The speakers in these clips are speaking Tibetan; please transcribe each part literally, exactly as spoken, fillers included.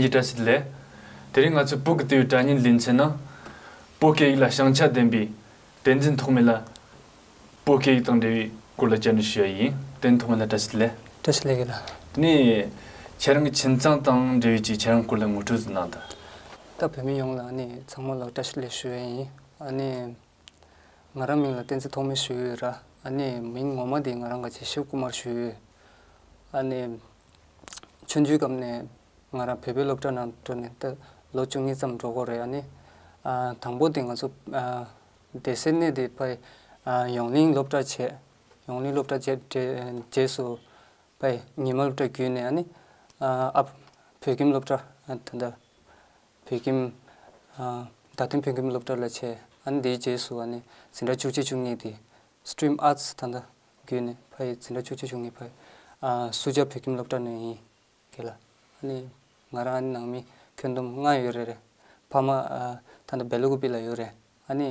བཀྲ་ཤིས་བདེ་ལེགས། དེ་རིང་ང་ཚོས་བོད་ཀྱི་ལྟེ་བའི་དྲ་བརྙན་ལེ་ཚན་ནང་། བོད་སྐད་ཡིག་ལ་བྱང་ཆ་ལྡན་པའི་བསྟན་འཛིན་ཐོགས་མེད་ལ། བོད་སྐད་ཡིག་དང་འབྲེལ་བའི་སྐོར་ལ་བཅར་འདྲི་ཞུ་བ་ཡིན། བསྟན་འཛིན་ཐོགས་མེད་ལགས་བཀྲ་ཤིས་བདེ་ལེགས། བཀྲ་ཤིས་བདེ་ལེགས་ལགས། དེ་ནས་ཁྱེད་རང་གི་ཁྱིམ་ཚང་དང་འབྲེལ་བའི་ཅིག་ཁྱེད་རང་སྐོར་ལ་ངོ་སྤྲོད་ཙམ་གནང་དང་། ད་བོད་མི་ཡོངས་ལ་ཨ་ནི་ཚང་མ་ལ་བཀྲ་ཤིས་བདེ་ལེགས་ཞུ་བ་ཡིན། ཨ་ནི་ང་རང་མིང་ལ་བསྟན་འཛིན་ཐོགས་མེད་ཞུ་ཡོད་ར། ཨ་ནི་མིང་ངོ་མ་དེ་ང་རང་ག་ཅིག་ཤིབ་ཀུ་མར་ཞུ་ཡོད། ཨ་ནི་ཆུང་ཆུང་སྐབས་ནས་ང་རང་བོད་པའི་སློབ་གྲྭ་ནང་འགྲོ་ནས་ད་ལོ་བཅུ་གཉིས་ཙམ་འགྲོ་གི་རེད། ཨ་ནི་ཨ་དང་པོ་དེ་ང་ཚོ་ཨ་སྡེ་སྲིད་ནས་དེ་ཕ་ཨ་ཡོངས་གླིང་སློབ་གྲྭ་བྱས། ཡོངས་གླིང་སློབ་གྲྭ་བྱས་རྗེས་རྗེས་སུ་ཕ་ཉི་མ་སློབ་གྲྭ་བརྒྱུད་ནས་ཨ་ནི་ཨ་ཨ་བོད་ཁྱིམ་སློབ་གྲྭ་ཨ་ད་ལྟ་བོད་ཁྱིམ་ཨ་རྡ་སྟེང་བོད་ཁྱིམ་སློབ་གྲྭ་ལ་བྱས། ཨ་ནི་དེའི་རྗེས་སུ་ཨ་ནི་འཛིན་གྲྭ་བཅུ་གཅིག་བཅུ་གཉིས་དེ་Stream Arts ད་ལྟ་བརྒྱུད་ནས་ཕ་ཡི་འཛིན་གྲྭ་བཅུ་གཅིག་བཅུ་གཉིས་ཕ་ཡི་ཨ་སུ་ཇཱ་བོད་ཁྱིམ་སློབ་གྲྭ་ནས་ཡིན། གི་ལ། ཨ་ནི་ང་རང་ཨ་ནི་ནང་མི་ཁྱོན་བསྡོམས་ལྔ་ཡོད་རེད་རེད། ཕ་མ་ཨ་ད་ལྟ་སྦེ་ལ་ཀུ་པི་ལ་ཡོད་རེད། ཨ་ནི་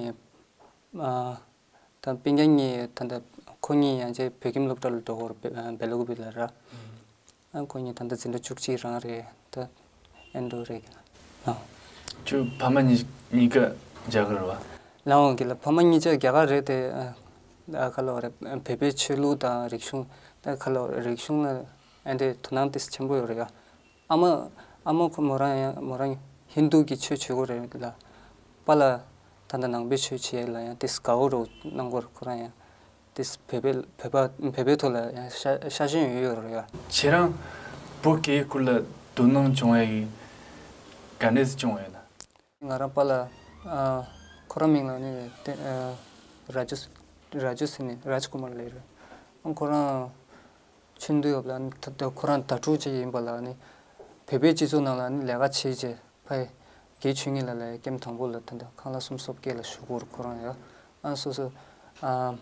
ཨ་ད་སྤུན་ཀྱག་གཉིས་ད་ལྟ་ཁོ་གཉིས་ཡང་ཅིག་བོད་ཁྱིམ་སློབ་གྲྭ་ལ་འགྲོ་གི་རེད། སྦེ་ལ་ཀུ་པི་ལ་ར། ཨ་ཁོ་གཉིས་ད་ལྟ་འཛིན་གྲྭ་བཅུ་གཅིག་རང་རེད། ད་ཨེ་འགྲོ་རེད་གི་ལ། ཨ་ཁྱོད་ཕ་མ་གཉིས་གཉིས་ཀ་རྒྱ་གར་བ། ལའང་གི་ལ་ཕ་མ་གཉིས་ཆ་རྒྱ་གར་རེད་དེ། ཨ་ཁ་ལོ་རེད། བོད་པའི་ཆོས་ལུགས་དང་རིག་གཞུང་ད་ཁ་ལོ་རིག་གཞུང་ལ་ཨེ་འདྲའི་དོ་སྣང་ཏིས་ཆེན་པོ་ཡོད་རེད་ཡ། ཨ་མ་ཨ་མ་ཁོ་མོ་རང་ཡང་མོ་རང་ཧིན་རྡུ་གི་ཆོས་བྱེད་གོ་རེད་ལ། པཱ་ལགས་ད་ལྟ་ནང་པའི་ཆོས་བྱེད་ལ་ཡང་ཏིས་དགའ་བོ་རུ་གནང་གོ་རེད། ཁོ་རང་ཡང་ཏིས་བོད་པའི་བོད་པ་བོད་པའི་ཐོག་ལ་ཡང་ཤ་ཤ་ཞེན་ཡོད་ཡོད་རེད་ཡ། ཁྱེད་རང་བོད་སྐད་སྐོར་ལ་དོ་སྣང་བྱུང་བའི་ག་འདྲས་བྱུང་བ་ཡོད་ན། ང་རང་པཱ་ལགས་ཨ་ཁོ་རང་མིང་ལ་ནི་ཏེ་ཨ་ར་ཇུ་ར་ཇུ་ཟེར་ནི་རཱཇ་ཀུ་མར་ལབ་རེད། ཨ་ཁོ་རང་ཆུང་དུས་སྐབས་ལ་ནི་ད་ལྟ་ཁོ་རང་དྭ་ཕྲུག་ཅིག་ཡིན་པ་ལ་ནི་བོད་པའི་སྤྱི་ཚོགས་ནང་ལ་ནི་ལས་ཀ་བྱེད་བྱས་ཕ་ཡི་དགེ་ཆོས་ཉིད་ལ་ལ་ཡ་ཀེམ་དང་པོ་ལ་ད་ལྟ་ཁང་གླ་གསུམ་གསོ་སྐྱེལ་ལ་ཞུགས་གོ་རེད། ཁོ་རང་ཡ་ཨ་སོ་སོ་ཨ་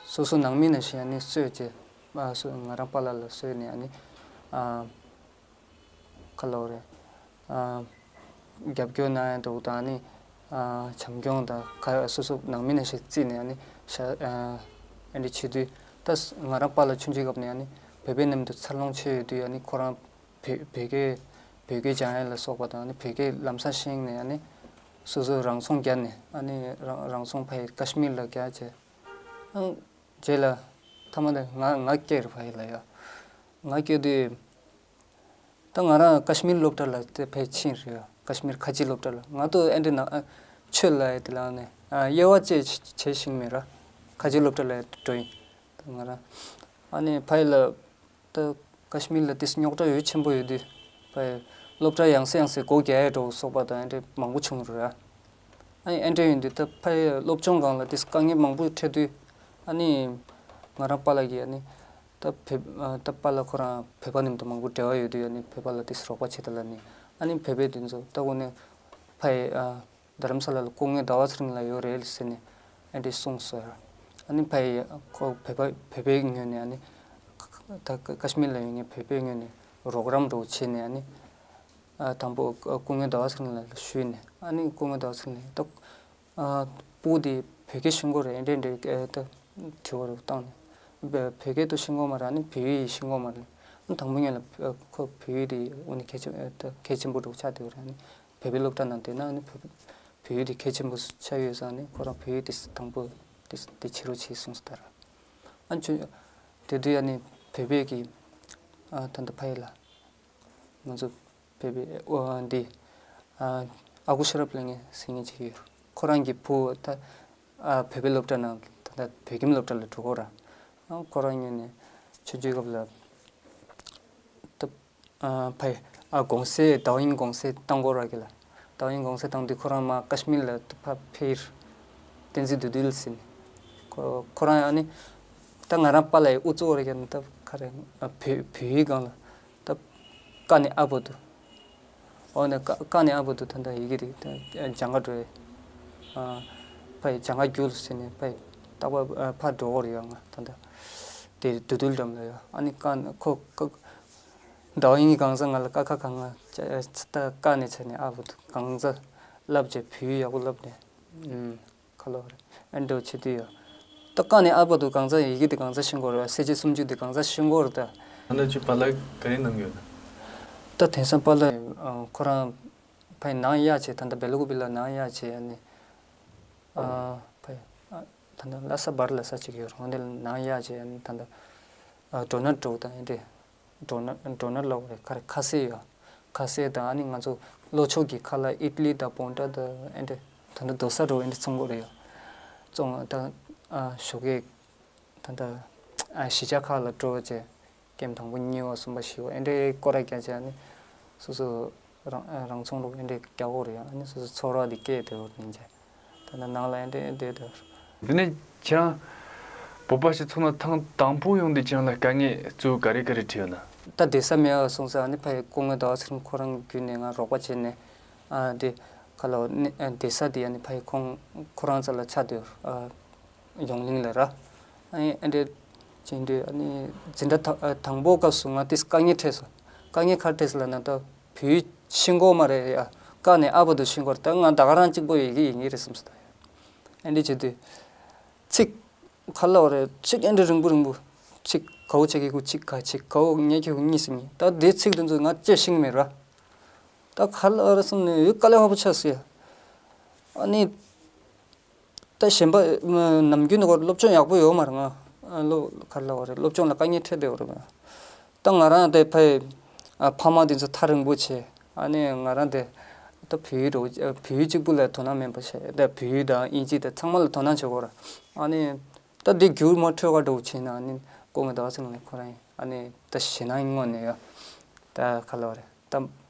སོ་སོ་ནང་མི་ནང་བཞིན་ནི་གསོས་བྱས་ཨ་སོ་ང་རང་པཱ་ལགས་ལ་གསོས་ནས་ཨ་ནི་ཨ། ཁ་ལོ་རེད། ཨ་རྒྱབ་སྐྱོར་གནང་ཡ་འདུག་དང་ནི་ཨ་བྱམས་སྐྱོང་དང་ཁ་སོ་སོ་ནང་མི་ནང་བཞིན་བརྩིས་ནས་ཨ་ནི་ཤ་ཨ་ཨ་འདྲ་བྱེད་དུས། ད་ང་རང་པཱ་ལགས་ཆུང་ཆུང་སྐབས་ནས་ཨ་ནི་བོད་པའི་མཉམ་དུ་འཚར་ལོངས་བྱས་ཡོད་དུས་ཨ་ནི་ཁོ་རང་བོད་བོད་སྐད་བོད་སྐད་སྦྱང་ཡ་ལ་སོགས་པ་དང་ཨ་ནི་བོད་སྐད་ལམ་སང་ཤེས་ནས་ཨ་ནི་སོ་སོ་རང་སྲུང་བརྒྱབ་ནས་ཨ་ནི་རང་རང་སྲུང་ཕ་ཡི་ཀ་ཤི་མིར་ལ་བརྒྱབ་བྱས། ཨང་། རྗེས་ལ་མཐའ་མ་དེ་ང་ང་སྐྱེས་རེད་བ་ཡིན་ལ་ཡ། ང་སྐྱེས་དུས་ད་ང་རང་ཀ་ཤི་མིར་སློབ་གྲྭ་ལ་དེ་ཕེབས་ཕྱིན་རེད་ཡ། ཀ་ཤི་མིར་ཁ་ཆེའི་སློབ་གྲྭ་ལ་ང་ཚོ་ཨེ་འདྲ་ན་ཨ་ཆོས་ལ་ཡ་དེ་ལ་ནས་ཨ་དབྱེ་བ་བཅས་བྱེད་ཤེས་མེད་ར། ཁ་ཆེའི་སློབ་གྲྭ་ལ་ཡ་འགྲོ་ཡིན། ད་ང་རང་ཨ་ནི་ཕ་ཡི་ལ། ད་ཀ་ཤི་མིར་ལ་ཏིས་རྙོག་དྲ་ཡོད་ཆེན་པོ་ཡོད་དུས། ཕ་ཡི་སློབ་གྲྭ་ཡང་སེ་ཡང་སེ་སྒོ་རྒྱག་ཡས་འགྲོ་སོགས་པ་དང་ཨེ་འདྲ་མང་པོ་བྱུང་རེད་ཡ། ཨ་ནི་ཨེ་འདྲ་ཡིན་དུས་ད་ཕ་ཡི་སློབ་སྦྱོང་སྒང་ལ་ཏིས་དཀའ་ངལ་མང་པོ་འཕྲད་དུས། ཨ་ནི་ང་རང་པཱ་ལགས་ཀྱིས་ཨ་ནི་ད་བོད་ད་པཱ་ལགས་ཁོ་རང་བོད་པ་མཉམ་དུ་མང་པོ་འབྲེལ་བ་ཡོད་དུས་ཨ་ནི་བོད་པ་ལ་ཏིས་རོགས་པ་བྱེད་ད་ལ་ནི་ཨ་ནི་བོད་པའི་དེ་ཚོ་ད་དངོས་གནས་ཕ་ཡི་ཨ། རྡ་རམ་ས་ལ་ལ་སྐུ་ངོ་ཟླ་བ་ཚེ་རིང་ལགས་ཡོད་རེད་ཟེར་ནས་ཨ་འདྲས་གསུངས་སོང་ཡ། ཨ་ནི་ཕ་ཡི་ཁོ་བོད་པ་བོད་པའི་ངོས་ནས་ཨ་ནི་ད་ཀ་ཀ་ཤི་མིར་ལ་ཡོད་མཁན་བོད་པའི་ངོས་ནས་རོགས་རམ་འདྲ་བོ་བྱས་ནས་ཨ་ནི་ཨ་དང་པོ་སྐུ་ངོ་ཟླ་བ་ཚེ་རིང་ལགས་ལ་ཞུས་ནས་ཨ་ནི་སྐུ་ངོ་ཟླ་བ་ཚེ་རིང་ལགས་ད་ཨ་སྤུ་གུ་དེ་བོད་སྐད་ཤེས་ཀྱི་ཡོད་རེད་ཨེ་འདྲས་འདྲས་ཨ་ད་དྲི་བ་རེ་བཏང་ནས་བོད་སྐད་དུ་ཤེས་ཀྱི་ཡོད་མ་རེད། ཨ་ནི་བོད་ཡིག་ཤེས་ཀྱི་ཡོད་མ་རེད། ཨ་དང་པོ་ཉིད་ལ་ཨ་ཁོ་བོད་ཡིག་དེ་དངོས་གནས་གལ་ཆེ་ཨ་ད་གལ་ཆེན་པོ་འདྲ་བོ་ཆགས་བསྡད་ཡོད་རེད། ཨ་ནི། བོད་པའི་སློབ་གྲྭ་ནང་བསྡད་ན་ནི་བོད་བོད་ཡིག་དེ་གལ་ཆེན་པོ་ཆགས་ཡོད་ཙང་ནི་ཁོ་རང་བོད་ཡིག་དེ་དང་པོ་དེ་དེ་བྱེད་རོགས་བྱེད་གསུངས་སོང་ད་ར། ཨ་ཆུ་དེ་དུས་ཡ་ནི་བོད་པའི་གི་ཨ་ད་ལྟ་ཕ་ཡི་ལ་ང་ཚོ་བོད་པའི་ཨོ་འདི་ཨ་ཨ་ཁུ་ཤེས་རབ་ལབ་མཁན་ཟེར་མཁན་ཅིག་ཡོད། ཁོ་རང་གི་བུ་ད་ཨ་བོད་པའི་སློབ་གྲྭ་ནང་ད་ལྟ་བོད་ཁྱིམ་སློབ་གྲྭ་ལ་འགྲོ་གོ་ར། ཨ་ཁོ་རང་ཉིད་ནས་ཆུང་ཆུང་སྐབས་ལ་ད། ཕ་ཡི་ཨ་དགོང་ཟས་ཟླ་བ་ཡིན་དགོང་ཟས་བཏང་གོ་ར་གི་ལ། ཟླ་བ་ཡིན་དགོང་ཟས་བཏང་དུས་ཁོ་རང་མ་ཀ་ཤི་མིར་ལ་ཕ་ཕེ་ཡིར་བསྟན་འཛིན་བདུད་འདུལ་ཟེར་ནས། ཁོ་ཁོ་རང་ཨ་ནི་ད་ང་རང་པཱ་ལགས་ཡི་ཨུ་ཚུགས་ར་གི་ནི་ད་ག་རེ་ཨ་བོད་བོད་ཡིག་སྒང་ལ་ད་ཀ་ནས་ཨ་བར་དུ། འོ་ནས་ཀ་ཀ་ནས་ཨ་བར་དུ་ད་ལྟ་ཡི་གེ་རིགས་ད་སྦྱང་ག་འགྲོ་ཡི། ཨ་ཕ་ཡི་སྦྱང་ག་རྒྱུགས་ཟེར་ནས་ཕ་ཡི་རྟག་པར་ཨ་ཕར་འགྲོ་གོ་ར་ཡོད་ང་ད་ལྟ་དེ་བདུད་འདུལ་འགྲམ་ལ་ཡོད། ཨ་ནི་ཀ་ཁོ་ཁོ། ཟླ་བ་ཡིན་གང་ཟག་ང་ལ་ཀ་ཁ་ག་ང་ད་ཀ་ནས་བྱས་ནས་ཨ་བུ་གང་ཟག་བསླབ་བྱས་བོད་ཡིག་ཡག་པོ་བསླབ་ནས་ཨུམ་ཁ་ལོ་རེད་ཨ་འདྲ་བྱེད་དུས་ཡོད། ད་ཀ་ནས་ཨ་བུ་དུ་གང་ཟག་ཡི་གེ་དེ་གང་ཟག་ཤེས་གོ་རེད་བ། གསལ་བྱེད་སུམ་ཅུ་དེ་གང་ཟག་ཤེས་གོ་རེད་ད། ད་ལྟ་ཁྱོད་པཱ་ལགས་ག་རེ་གནང་གི་ཡོད་ན། ད་དེང་སང་པཱ་ལགས་ཁོ་རང་ཕ་ནང་གཡར་བྱས། ད་ལྟ་སྦེལ་ཀོབ་ལ་ནང་གཡར་བྱས། ཨ་ནི་ཨ་ཕ་ད་ལྟ་ལྷ་ས་བར་ལ་ས་གཅིག་ཡོད་རེད། འོ་འདི་ལ་ནང་གཡར་བྱས། ཨ་ནི་ད་ལྟ་ཨ་ཌོ་ནལ་ཊམ་དང་ཨེ་འདྲས། ཌོ་ནལ་ཌོ་ནལ་ལབ་དགོས་རེད། ག་རེ། ཁ་ཟས་ཡོད། ཁ་ཟས་དང་ཨ་ནི་ང་ཚོ་ལྷོ་ཕྱོགས་ཀྱི་ཁ་ལག་ཨི་ཊ་ལི་དང་བྷོན་ཊ་དང་ཨེ་འདྲས། ད་ལྟ་རྡོ་ས་འདྲ་བོ་ཨེ་འདྲས་བཙོང་དགོས་རེད་ཡ། བཙོང་ད་ཨ་ཞོགས་ཀས་ད་ལྟ་ཨ་གཞིས་ཆགས་ཁག་ལ་འགྲོ་བྱས། ཀེམ་དང་པོ་གཉིས་པ་གསུམ་པ་བཞི་པ་ཨེ་འདྲས་སྐོར་ར་རྒྱག་བྱས། ཨ་ནི་སོ་སོ་རང་རང་ཚོང་ལུགས་ཨེ་འདྲས་རྒྱག་དགོས་རེད་ཡ། ཨ་ནི་སོ་སོ་འཚོ་བ་འདི་སྐྱེལ་བསྡད་ཡོད་ནི་བྱས། ད་ལྟ་ནང་ལ་ཨེ་འདྲས་བསྡད་དེ། འདི་ནས་ཁྱེད་རང་བོད་པ་ཞིག་ཚོར་ན་ཐེངས་དང་པོ་ཡོང་དུས་ཁྱེད་རང་ལ་དཀའ་ངལ་གཙོ་བོ་ག་རེ་ག་རེ་འཕྲད་ཡོད་ན། ད་བསྡད་ས་མེད་པ་སོང་ཙང་། ཨ་ནི་ཕ་གི་སྐུ་ངོ་ཟླ་བ་ཚེ་རིང་ཁོ་རང་བརྒྱུད་ནས་ང་རོགས་པ་བྱས་ནས། ཨ་འདི་ག་ལ་བ་ནི་ཨ་བསྡད་ས་དེ་ཨ་ནི་ཕ་གི་ཁོང་ཁོ་རང་རྩ་ལ་ཆགས་སྡོད། ཨ་ཡོང་གླིང་ལ་ར། ཨ་ནི་ཨ་འདྲས་བྱས་དུས་ཨ་ནི་འཛིན་གྲྭ་ད་ཨ་དང་པོ་སྐབས་སུ་ང་ཏིས་དཀའ་ངལ་འཕྲད་སོང་། དཀའ་ངལ་ག་རེ་འཕྲད་སོང་ལབ་ན། ད་བོད་ཡིག་ཤེས་ཀྱི་ཡོད་མ་རེད་ཡ། ཀ་ནས་ཨ་བར་དུ་ཤེས་ཀྱི་ཡོད་རེད། ད་ང་ད་ག་རང་གཅིག་པོ་ཡི་གེ་ཡིན་གྱི་རེད་བསམ་སོང་། ད་ཡ་ཨ་འདྲས་བྱས་དུས་ཚིག་ག་ལ་བ་རེད། ཚིག་ཨེ་འདྲས་རིང་པོ་རིང་པོ། ཚིག་ག་བོ་ཆ་གི་གུ་གཅིག་ག་གཅིག་ག་བོ་ཉེ་གི་གུ་གཉིས་སུ་གཉིས། ད་དེ་ཚིག་དེ་ཚོ་ང་ཅིས་ཤེས་ཀྱི་མེད་ར། ད་ག་ལ་བ་རེད་བསམ་ནས་ཡོད། དཀའ་ལས་ཁག་པོ་ཆགས་སོང་ཡ། ཨ་ནི་ད་གཞན་པ་ནམ་རྒྱུན་ནས་སློབ་སྦྱོང་ཡག་པོ་ཡོད་མ་རེད། ང་ཨ་སློབ་ག་ལ་བ་རེད། སློབ་སྦྱོང་ལ་དཀའ་ངལ་འཕྲད་བསྡད་ཡོད་རེད། ད་ང་རང་དེ་ཕ་ཡི་ཨ་ཕ་མ་དེ་ཚོ་ཐག་རིང་པོ་བྱས། ཨ་ནི་ང་རང་དེ་ད་བོད་ཡིག་འགྲོ་བོད་ཡིག་གཅིག་པུ་ལ་དོ་སྣང་མེད་པ་བྱས། ད་བོད་ཡིག་དང་དབྱིན་ཇི་དང་ཚང་མ་ལ་དོ་སྣང་བྱེད་དགོས་ར། ཨ་ནི་ད་འདི་རྒྱུགས་མ་འཕྲོད་ག་འགྲོ་བྱས་ན། ཨ་ནི་སྐུ་ངོ་ཟླ་བ་ཚེ་རིང་ལགས་ཁོ་རང་ཡིན། ཨ་ནི་ད་ཞེད་སྣང་ངོ་ནས་ཡོད། ད་ག་ལ་བ་རེད། ད་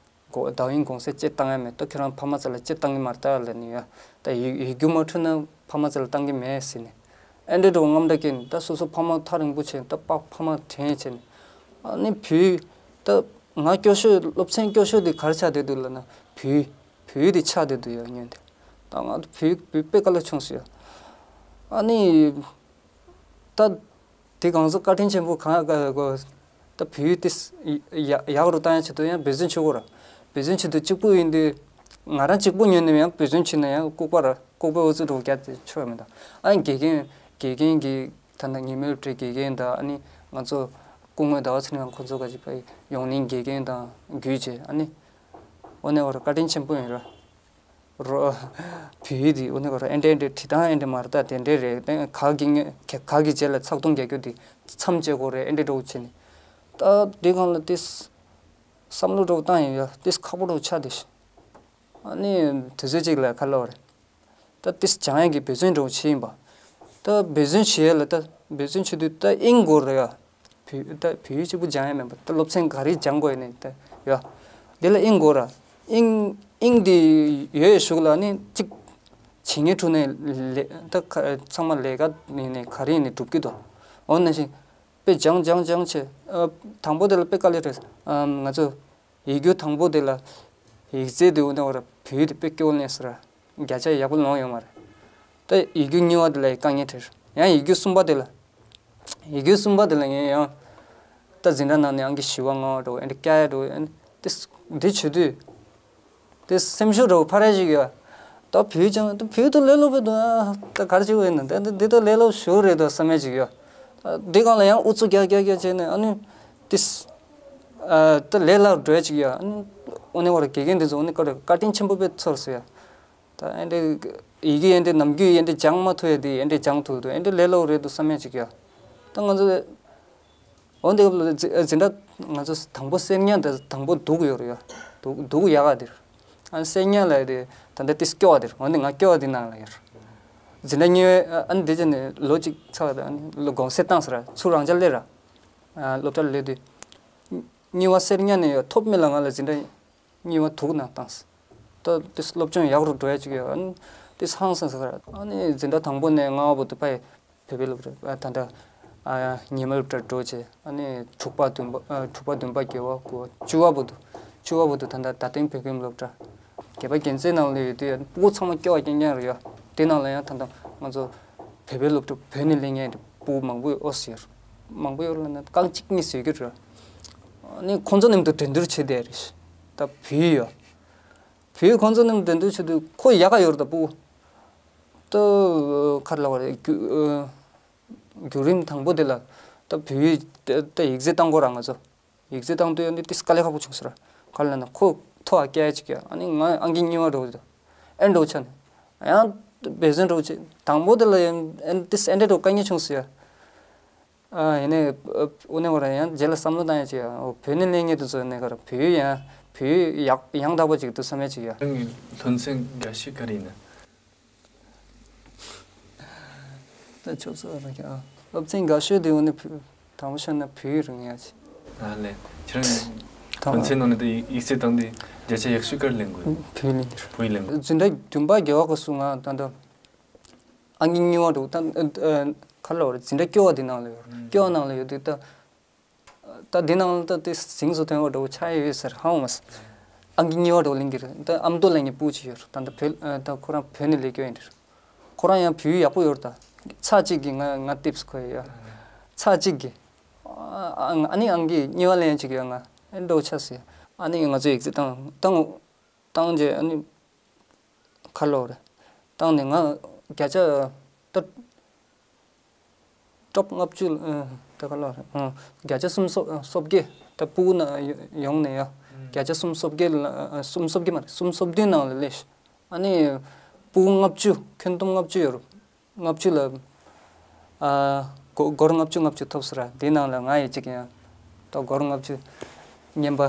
གོ་ཟླ་བ་ཡིན་གོང་ཚད་ཅི་བཏང་ཡ་མེད། ད་ཁྱོད་རང་ཕ་མ་རྩ་ལ་ཅི་བཏང་གི་མ་རེད་ད་ལབ་ནས་ཡོད། ད་ཡིག་ཡིག་རྒྱུགས་མ་འཕྲོད་ན་ཕ་མ་རྩ་ལ་བཏང་གི་མེད་ཟེར་ནས། ཨེ་འདྲས་འགྲོ་དངངས་སྐྲག་སྐྱེས་ནས། ད་སོ་སོ་ཕ་མ་ཐག་རིང་པོ་བྱས། ད་ཕ་ཕ་མ་དྲན་བྱས་ནས། ཨ་ནི་བོད་ཡིག་ད་ང་སྐྱོ་ཤོས། སློབ་ཚན་སྐྱོ་ཤོས་དེ་ག་རེ་ཆགས་བསྡད་འདུག་ལབ་ན། བོད་ཡིག་བོད་ཡིག་དེ་ཆགས་བསྡད་འདུག་ཡ། སྔོན་དེ་ད་ང་བོད་ཡིག་བོད་དཔེ་དཀའ་ལས་བྱུང་སོང་ཡ། ཨ་ནི་ད་དེ་གང་ཟག་བཀའ་དྲིན་ཆེན་པོ་གང་ག་གོ། ད་བོད་ཡིག་དེ་ཡག་ཡག་རུ་བཏང་ཡ་ཆེད་དུ་ཡང་འབད་བརྩོན་བྱེད་དགོས་ར། འབད་བརྩོན་བྱེད་དུས་གཅིག་པུ་ཡིན་དུས་ང་རང་གཅིག་པུ་ཉོས་ནས་ཡང་འབད་བརྩོན་བྱེད་ན་ཡང་ལྐུགས་པ་ར། ལྐུགས་པའི་འུ་ཚུགས་འདྲ་བོ་རྒྱག་དེ་ཆོག་ཡ་མི་འདུག་ཨ་ནི་དགེ་རྒན་དགེ་རྒན་གྱི་ད་ལྟ་ཉི་མའི་སློབ་གྲྭའི་དགེ་རྒན་དང་། ཨ་ནི་ང་ཚོ་སྐུ་ངོ་ཟླ་བ་ཚེ་རིང་ཁོང་ཚོ་ག་ཅིག་ཕ་ཡི་ཡོང་གླིང་དགེ་རྒན་དང་བརྒྱུད་བྱས། ཨ་ནི་འོ་ནས་བར་བཀའ་དྲིན་ཆེན་པོ་ཡིན་ར། རོ། བོད་ཡིག་འདི་འོ་ནས་ག་རེ། ཨེ་འདྲས་ཨེ་འདྲས་བྲིས་སྟངས་ཨེ་འདྲས་མ་རེད། ད་དེ་འདྲས་རེད། དེ་ག་གི་ངོས་ག་གི་རྗེས་ལ་ཚགས་ཐུང་རྒྱག་རྒྱུ་འདི་མཚམས་བཅད་དགོས་རེད། ཨེ་འདྲས་འདྲ་བོ་བྱས་ནས། ད་འདི་སྒང་ལ་ཏིས་བསམ་བློ་འདྲ་བོ་བཏང་ཡིན་ཡ། ཏིས་ཁག་པོ་འདྲ་བོ་ཆགས་བསྡད་ཤག་ཨ་ནི་དུས་ཚོད་ཅིག་ལ་ག་ལབ་རེད། ད་ཏིས་སྦྱང་ཡག་གི་འབད་བརྩོན་འདྲ་བོ་བྱས་ཡིན་པ། ད་འབད་བརྩོན་བྱེད་ཡ་ལ་ད་འབད་བརྩོན་བྱེད་དུས་ད་དབྱིངས་དགོས་རེད་ཡ། བོད་ད་བོད་ཡིག་གཅིག་པུ་སྦྱང་ཡ་མིན་པ། ད་སློབ་ཚན་ག་རེ་སྦྱང་དགོས་ཡིན་ནའི་ད་ཡ། དེ་ལ་དབྱིངས་དགོས་ར། དབྱིངས་དབྱིངས་དེ་ཡོད་ཡོད་ཞུགས་ལ་ནི་གཅིག་བྱེད་ངེས་འཁྲུག་ནས་ལས་ད་ཁ་ཚང་མ་ལས་ཀ་ཡིན་ནའི་ག་རེ་ཡིན་ནའི་འགྲུབ་ཀྱི་འདུག་འོ་ན་བཞིན་དཔེ་སྦྱང་སྦྱང་སྦྱང་བྱས། ཨ་དང་པོ་དེ་ལ་དཔེ་དཀའ་ལས་རེད། ཨ་ང་ཚོ་ཡིག་རྒྱུགས་དང་པོ་དེ་ལ་ཡིག་རྩལ་དེ་འོ་ན་བར་བོད་ཡིག་དེ་དཔེ་སྐྱོ་བོ་ལེན་སོང་ར། བརྒྱ་ཆ་ཡག་པོ་ལོན་ཡོད་མ་རེད། ད་ཡིག་རྒྱུགས་གཉིས་པ་དེ་ལ་དཀའ་ངལ་འཕྲད། ཡང་ཡིག་རྒྱུགས་གསུམ་པ་དེ་ལ། ཡིག་རྒྱུགས་གསུམ་པ་དེ་ལ་ངས་ཡང་། ད་འཛིན་གྲྭ་ནང་ནས་ཨང་ཀི་བཞི་པ་ལྔ་པ་འདྲ་བོ་ཨེ་འདྲས་བཀྱག་ཡ་འདྲ་བོ་ཨེ་འདྲས་འདི་བྱེད་དུས། དེ་སེམས་ཤུགས་འདྲ་བོ་འཕར་ཡ་ཅིག་ཡོད། ད་བོད་ཀྱང་ད་བོད་དུ་ལས་སླ་པོ་འདུག་ཨ་ད་ག་རེ་བྱེད་དགོས་ཡིན་ན། ད་འདི་འདི་ད་ལས་སླ་པོ་ཞེ་པོ་རེད་འདུག་བསམ་ཡ་ཅིག་ཡོད། ད་འདི་སྒང་ལ་ཡང་ཨུ་ཚུགས་རྒྱག་རྒྱག་རྒྱག་བྱས་ནས་ཨ་ནི། ཏིས། ཨ་ད་ལས་སླ་པོ་འགྲོ་ཡ་ཅིག་ཡོད། ཨ་ནི། འོ་ནས་བར་དགེ་རྒན་འདི་ཚོ་འོ་ནི་བཀའ་དྲིན་ཆེན་པོ་དཔེ་ཚོར་སོང་ཡ། ད་ཨེ་འདྲས་ཡི་གེ་ཨེ་འདྲས་ནམ་རྒྱུན་ཨེ་འདྲས་སྦྱང་མ་ཐུབ་ཡ་དེ་ཨེ་འདྲས་སྦྱང་ཐུབ་འདུག་ཨེ་འདྲས་ལས་སླ་པོ་རེད་འདུག་བསམ་ཡ་ཅིག་ཡོད། ད་ང་ཚོ། འོ་འདི་སྐབས་ལ་འཛིན་འཛིན་གྲྭ་ང་ཚོ་དང་པོ་གསེར་ཉ་དང་དང་པོ་གདུགས་ཡོད་རེད་ཡ། གདུགས་གདུགས་ཡག་ག་དེར། ཨ་ནི་གསེར་ཉ་ལ་དེ་ད་ལྟ་ཏིས་སྐྱོ་བ་དེར། འོ་འདི་ང་སྐྱོ་བ་དེ་ནང་ལ་ཡོད། འཛིན་གྲྭ་གཉིས་པའི་ཨ་ནི་དེ་ཅི་ནས་ལོ་གཅིག་ཚར་བ་དང་ཨ་ནི་ལོ་དགོང་ཟས་བཏང་ཟེར་ར། ཚུར་རང་འཇགས་སླེབས་ར། ཨ་སློབ་གྲྭ་ལ་སླེབས་དུས། གཉིས་པ་གསེར་ཉ་ནས་ཡོད་ཐོབ་མེད་ལ་ང་ལ་འཛིན་གྲྭ། གཉིས་པ་དུག་ནང་བཏང་། ད་དེ་སློབ་སྦྱོང་ཡག་རུ་འགྲོ་ཡ་ཅིག་ཡོད། ཨ་ནི་དེ་ཧང་སང་ས་ཁར། ཨ་ནི་འཛིན་གྲྭ་དང་པོ་ནས་ལྔ་པ་བར་དུ་ཕ་ཡི་བོད་པའི་སློབ་གྲྭ། ཨ་ད་ལྟ་ཨ་ཉི་མ་སློབ་གྲྭར་འགྲོ་བྱས། ཨ་ནི་དྲུག་པ་བདུན་པ་ཨ་དྲུག་པ་བདུན་པ་བརྒྱད་པ་དགུ་པ་བཅུ་པ་བར་དུ། བཅུ་པ་བར་དུ་ད་ལྟ་རྡ་སྟེང་བོད་ཁྱིམ་སློབ་གྲྭ། བརྒྱད་པ་རྒྱལ་མཚན་ནང་ལ་ཡོད་དུས་ཕྲུ་གུ་ཚང་མ་སྐྱོ་བ་རྐྱང་རྐྱང་རེད་ཡ། དེ་ནང་ལ་ཡང་ད་ལྟ་ང་ཚོ་བོད་པའི་སློབ་གྲྭ་བོད་ནས་སླེབས་མཁན་ཕྲུ་གུ་མང་པོ་ཡོད་ཟེར། མང་པོ་ཡོད་ལ་ན་རྐང་གཅིག་གཉིས་ཟེར་གྱི་རེད། ཨ་ནི་ཁོང་ཚོ་མཉམ་དུ་འགྲན་བསྡུར་བྱེད་བསྡད་རེད། ད་བོད་ཡིག་ཡོད། བོད་ཡིག་ཁོང་ཚོ་མཉམ་དུ་འགྲན་བསྡུར་བྱེད་དུས་ཁོ་ཡག་ག་ཡོད་རེད། ད་ཕྲུ་གུ་ད་ག་རེ་ལབ་དགོས་རེད། བརྒྱུད་བརྒྱུད་རིམ་དང་པོ་དེ་ལ་ད་བོད་ཡིག་ད་ད་ཡིག་ཚད་བཏང་དགོས་ར། ང་ཚོ་ཡིག་ཚད་བཏང་དུས་ཨ་ནི་ཏིས་དཀའ་ལས་ཁག་པོ་བྱུང་ཟེར། ག་ལ་ན་ཁོ་ཐོ་ཨ་སྐད་ཅིག་ཡ། ཨ་ནི་ང་ཨང་ཀི་གཉིས་པ་འགྲོ་འདུག་ཨེ་འགྲོ་ཆ་ནས་ཡང་འབད་བརྩོན་འགྲོ་ཆེ། དང་པོ་དེ་ལ་ཡང་ཨེ་ཏིས་ཨེ་འདྲ་འགྲོ་དཀའ་ངལ་བྱུང་སོང་ཡ། ཨ་ཡིན་ནའི་ཨ་ཨུ་ནེ་བ་ར་ཡང་རྗེས་ལ་བསམ་བློ་བཏང་ཡ་ཅིག་ཡ། འོ་བོད་ནས་སླེབས་མཁན་དེ་ཚོ་ནས་ག་ར་བོད་ཡིག་ཡང་བོད་ཡིག་ཡག་ཡང་དག་པ་ཅིག་འདུག་བསམ་ཡ་ཅིག་ཡ། ཁྱེད་རང་གི་སློབ་ཚན་དགའ་ཤོས་ག་རེ་ཡིན་ན། ད་ཆོག་ཆོག་ར་ཁྱེད་ཨ། སློབ་ཚན་དགའ་ཤོས་དེ་འོ་ནི་བོད་དང་པོ་ཤོད་ན་བོད་ཡིག་རང་ཡ་ཅིག་ཨ་ལས། ཁྱེད་རང་གི་དང་སློབ་ཚན་ནང་ནས་ད་ཡིག་ཡིག་ཚད་བཏང་དུས་བརྒྱ་ཆ་ཡག་ཤོས་ག་རེ་ལེན་དགོས། བོད་ཡིག་ལེན་གྱི་རེད། བོད་ཡིག་ལེན་དགོས། འཛིན་གྲྭ་བདུན་པ་བརྒྱད་པ་སྐབས་སུ་ང་ད་ལྟ་ཨང་ཀི་གཉིས་པ་འདུག་ད་ཨ་ཨ་ག་ལ་བར་འཛིན་གྲྭ་བཅུ་པ་དེ་ནང་ལ་ཡོད། བཅུ་པ་ནང་ལ་ཡོད་དུས་ད། ད་འདི་ནང་ལ་ད་དེ་གཟེངས་སུ་ཐོན་པ་འདྲ་བོ་ཆགས་ཡོད་ཟེར་ཧ་གོ་མ་སོང་། ཨང་ཀི་གཉིས་པ་འདྲ་བོ་ལེན་གྱི་རེད། ད་ཨ་མདོ་ལ་ངའི་སྤུ་གུ་ཅིག་ཡོད་རེད། ད་ལྟ་བོད་ཨ་ད་ཁོ་རང་བོད་ནས་སླེབས་རྒྱུ་ཡིན་རེད། ཁོ་རང་ཡང་བོད་ཡིག་ཡག་པོ་ཡོད་རེད། ད་ཚར་གཅིག་གིས་ང་ང་ཏིབ་སི་ཁོ་ཡ་ཡ། ཚར་གཅིག་གིས་ཨ་ཨ་ཨ་ནི་ཨང་ཀི་གཉིས་པ་ལེན་ཅིག་ཡོད། ང་ཨེ་འདྲ་བོ་ཆགས་སོང་ཡ། ཨ་ནི་ང་ཚོ་ཡིག་ཚད་བཏང་བཏང་བཏང་རྗེས་ཨ་ནི། ཁ་ལོ་རེད། བཏང་ནས་ང་བརྒྱ་ཆ་ད་སྟོབས་ལྔ་བཅུ་ཨ་ད་ཁ་ལོ་རེད། ཨ་བརྒྱ་ཆ་སུམ་སོ་སོ་བརྒྱད། ད་སྤུ་གུ་ན་ཡོང་ནས་ཡ། བརྒྱ་ཆ་སུམ་སོ་བརྒྱད་ལ་ཨ་སུམ་སོ་བརྒྱད་མ་རེད། སུམ་སོ་བདུན་ནང་ལ་སླེབས་ཤག་ཨ་ནི་སྤུ་གུ་ལྔ་བཅུ་ཁྱོན་བསྡོམས་ལྔ་བཅུ་ཡོད་རེད། ལྔ་བཅུ་ལ། ཨ། སྒོར་སྒོར་ལྔ་བཅུ་ལྔ་བཅུ་ཐོབ་སོང་ར། དེའི་ནང་ལ་ང་ཡི་གཅིག་ཡང་། ད་སྒོར་ལྔ་བཅུ་རྔན་པ་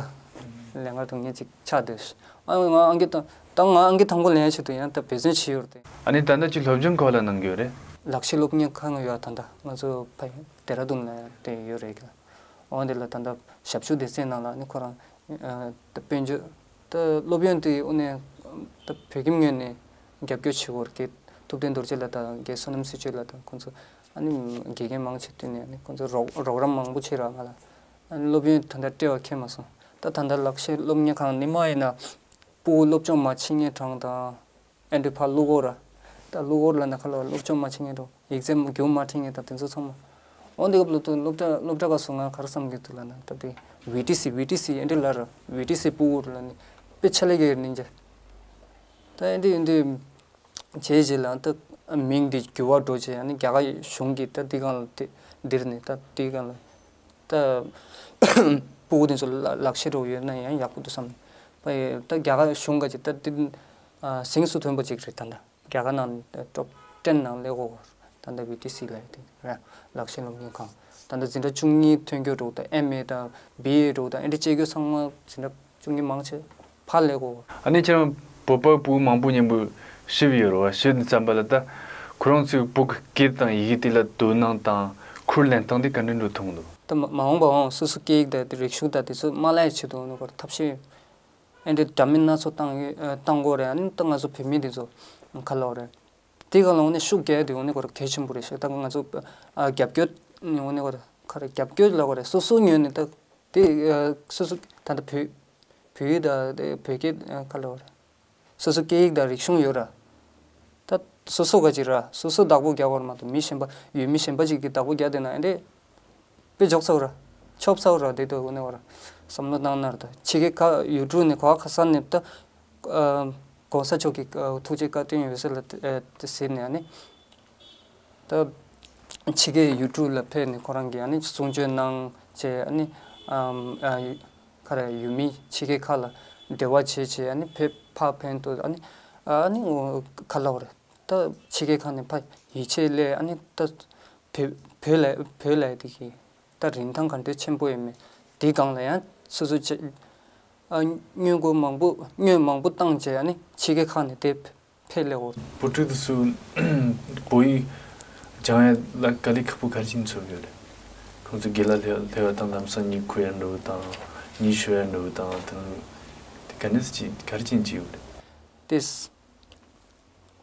ལེན་ག་འདུག་ངས་གཅིག་ཆགས་བསྡད་ཤག་ཨ་ང་ཨང་ཀི་ད་ད་ང་ཨང་ཀི་དང་པོ་ལེན་ཆེད་དུ་ཡང་ད་འབད་བརྩོན་བྱས་ཡོད་རེད། ཨ་ནི་ད་ལྟ་ཅི་སློབ་སྦྱོང་ག་ལ་གནང་གི་ཡོད་རེད། ལག་ཤེས་སློབ་གཉེར་ཁང་ཡོད། ད་ལྟ་ང་ཚོ་ཕ་ལྡེ་ར་ལྡུན་ལ་དེ་ཡོད་རེད། འོ་འདི་ལ་ད་ལྟ་ཞབས་ཞུ་སྡེ་ཚན་ནང་ལ་ནི་ཁོ་རང་ཨ་ད་དཔལ་འབྱོར་ད་སློབ་ཡོན་དེ་དངོས་གནས་ད་བོད་ཁྱིམ་ངོས་ནས་རྒྱབ་སྐྱོར་བྱེད་དགོས་རེད། ཐུབ་བསྟན་རྡོ་རྗེ་ལགས་དང་རྒན་བསོད་ནམས་སྲི་ཆུ་ལགས་དང་ཁོང་ཚོ་ཨ་ནི་དགེ་རྒན་མང་ཆེ་བསྟུན་ནས་ཨ་ནི་ཁོང་ཚོ་རོགས་རོགས་རམ་མང་པོ་བྱས་ར་ང་ལ་ཨ་ནི་སློབ་ཡོན་ད་ལྟ་སྤྲད་པ་ཁེལ་མ་སོང་། ད་ད་ལྟ་ལག་ཤེས་སློབ་གཉེར་ཁང་ནི་མ་ཡིན་ན་སྤུ་གུ་སློབ་སྦྱོང་མ་བྱེད་མཁན་གྲངས་དང་། ཨེ་འདྲ་ཕར་གློ་བུར་ར། ད་གློ་བུར་ལ་ན་ཁ་ལ་སློབ་སྦྱོང་མ་བྱེད་མཁན་འགྲོ། ཡིག་ཚད་རྒྱུན་མ་འཕྲད་མཁན་དང་དེ་ཚོ་ཚང་མ། འོ་འདི་སྐབས་ལ་ད་སློབ་གྲྭ་སློབ་གྲྭ་ཁག་སོང་ང་ག་རེ་བསམ་གྱི་འདུག་ལབ་ན་ད་དེ་ཝི་ཊི་སི་ཝི་ཊི་སི་ཨེ་འདྲ་ལ་ར་ཝི་ཊི་སི་སྤུ་གུ་ར་ལ་ནི་དཔེ་ཆ་ལས་ཀྱི་ནི་འཇའ། ད་ཨེ་འདྲ་ཨེ་འདྲ་བྱས་རྗེས་ལ་ད་མིང་འདི་འགྱུར་བ་འགྲོ་རྗེས་ཨ་ནི་རྒྱ་གར་གཞུང་གིས་ད་འདི་གང་ལ་དེ་འདིར་ནི་ད་འདི་གང་ལ་ད་སྤུ་གུ་དེ་ཚོ་ལ་ལག་ཤེས་འགྲོ་ཡོད་ན་ཡང་ཡག་པོ་འདུག་བསམ། ད་རྒྱ་གར་གཞུང་ག་ཅིག་ད་འདི་ཨ་གཟེངས་སུ་ཐོན་པ་ཅིག་རེད། ད་ལྟ་རྒྱ་གར་ནང་ཊོབ་ཊེན་ནང་སླེབས་གོ། ད་ལྟ་ཝི་ཊི་སི་ལ་ཡོད་དེ་ར་ལག་ཤེས་སློབ་གཉེར་ཁང་། ད་ལྟ་འཛིན་གྲྭ་བཅུ་གཉིས་ཐོན་རྒྱུ་འདུག་ད་ཨེམ་ཨེ་དང་བི་ཨེ་འདུག་ད་ཨེ་འདྲ་བྱེད་རྒྱུ་ཚང་མ་འཛིན་གྲྭ་བཅུ་གཉིས་མང་ཆེ་ཕར་སླེབས་གོ། ཨ་ནི་ཁྱེད་རང་བོད་པ་སྤུ་གུ་མང་པོ་མཉམ་པོ་བཞུགས་ཡོད་རེད་བ། བཞུགས་དུས་ཙམ་པ་ལ་ད་ཁོ་རང་ཚོའི་བོད་ཀྱི་སྐད་དང་ཡི་གེ་དེ་ལ་དོ་སྣང་དང་ཁུར་ལེན་སྟངས་དེ་ག་འདྲ་འདྲ་མཐོང་འདུག་ད་མ་མ་འོངས་པ་འོང་སོ་སོ་སྐད་ཡིག་དང་དེ་རིག་གཞུང་དང་དེ་ཚོ་མ་བརླག་ཡའི་ཆེད་དུ་འོང་ན་ཁོ་རང་ཐབས་ཤེས་ཨེ་འདྲ་འདྲ་མིན་སྣ་ཚོགས་བཏང་ཡོད་ཨ་བཏང་དགོས་རེད། ཨ་ནི་ད་ང་ཚོ་བོད་མི་དེ་ཚོ་ག་ལབ་རེད། དེ་ག་ལ་འོང་ནས་ཤུགས་རྒྱག་ཡ་དེ་འོང་ནས་ཁོ་རང་གལ་ཆེན་པོ་རེད་ཤག་ད་ང་ཚོ་ཨ་རྒྱབ་སྐྱོར་འོང་ནས་ཁོ་རང་ག་རེ་རྒྱབ་སྐྱོར་ལབ་དགོས་རེད། སོ་སོ་ངོས་ནས་ད་དེ་ཨ་སོ་སོ་ད་ལྟ་བོད་བོད་ཡིག་དང་དེ་བོད་སྐད་ཨ་ག་ལབ་དགོས་རེད། སོ་སོ་སྐད་ཡིག་དང་རིག་གཞུང་ཡོད་ར། ད་སོ་སོ་ག་ཅིག་ར་སོ་སོ་བདག་པོ་རྒྱག་པར་མ་གཏོགས་མི་གཞན་པ་ཡུལ་མི་གཞན་པ་ཅིག་གིས་བདག་པོ་རྒྱག་བསྡད་ན་ཨེ་འདྲས་དཔེ་འཇོག་ཚར་ར། ཆོབ་ཚར་ར་དེ་དུས་འོ་ནས་བར་བསམ་བློ་བཏང་ན་ར་ད་ཕྱི་རྒྱལ་ཁག་ཡུལ་གྲུ་ནས་གོ་བ་ཁ་སང་ནས་ད་ཨ་༸གོང་ས་མཆོག་གི་ཨ་ཐུགས་རྗེ་བཀའ་དྲིན་ཡོད་ས་ལ་ཨ་དེ་ཟེར་ནས་ཨ་ནི། ད་ཕྱི་རྒྱལ་ཡུལ་གྲུ་ལ་ཕེབས་ནས་ཁོ་རང་གིས་ཨ་ནི་གསུང་ཆོས་གནང་བྱས་ཨ་ནི་ཨམ་ཨ་ག་རེ་ཡུལ་མི་ཕྱི་རྒྱལ་ཁག་ལ་འབྲེལ་བ་བྱས་བྱས་ཨ་ནི་ཕེབས་ཕར་ཕན་ཐོགས་ཨ་ནི་ཨ་ནི་ག་ལབ་རེད། ད་ཕྱི་རྒྱལ་ཁག་ནས་ཕར་ཡིད་ཆེས་སླེབས་ཨ་ནི་ད་བོད་བོད་ལ་བོད་ལ་དེ་གི་ད་རིན་ཐང་ག་འདྲ་ཆེན་པོ་ཡོད་མེད་དེ་སྒང་ལ་ཡང་སོ་སོ་ཆེ་ཨ་སྔོན་འགོག་མང་པོ་སྔོན་མང་པོ་བཏང་བྱས་ཨ་ནི་ཕྱི་རྒྱལ་ཁག་ནས་དེ་ཕེབས་སླེབས་འོ། བུ་ཕྲུག་དེ་ཚོ་བོད་ཡིག་སྦྱང་ཡ་ལ་དཀའ་ལས་ཁག་པོ་ག་རེ་བྱས་ནས་འཚོལ་གྱི་ཡོད་རེད། ཁོང་ཚོ་དགེ་ལགས་སླེབས་སླེབས་པ་དང་ལམ་སང་གཉིད་ཁུག་ཡ་འགྲོ་བ་དང་གཉིད་ཤོར་ཡ་འགྲོ་བ་དང་དེ་དེ་ག་འདྲ་སེ་ག་རེ་བྱས་ནས་བྱེད་ཀྱི་ཡོད་རེད། དེ་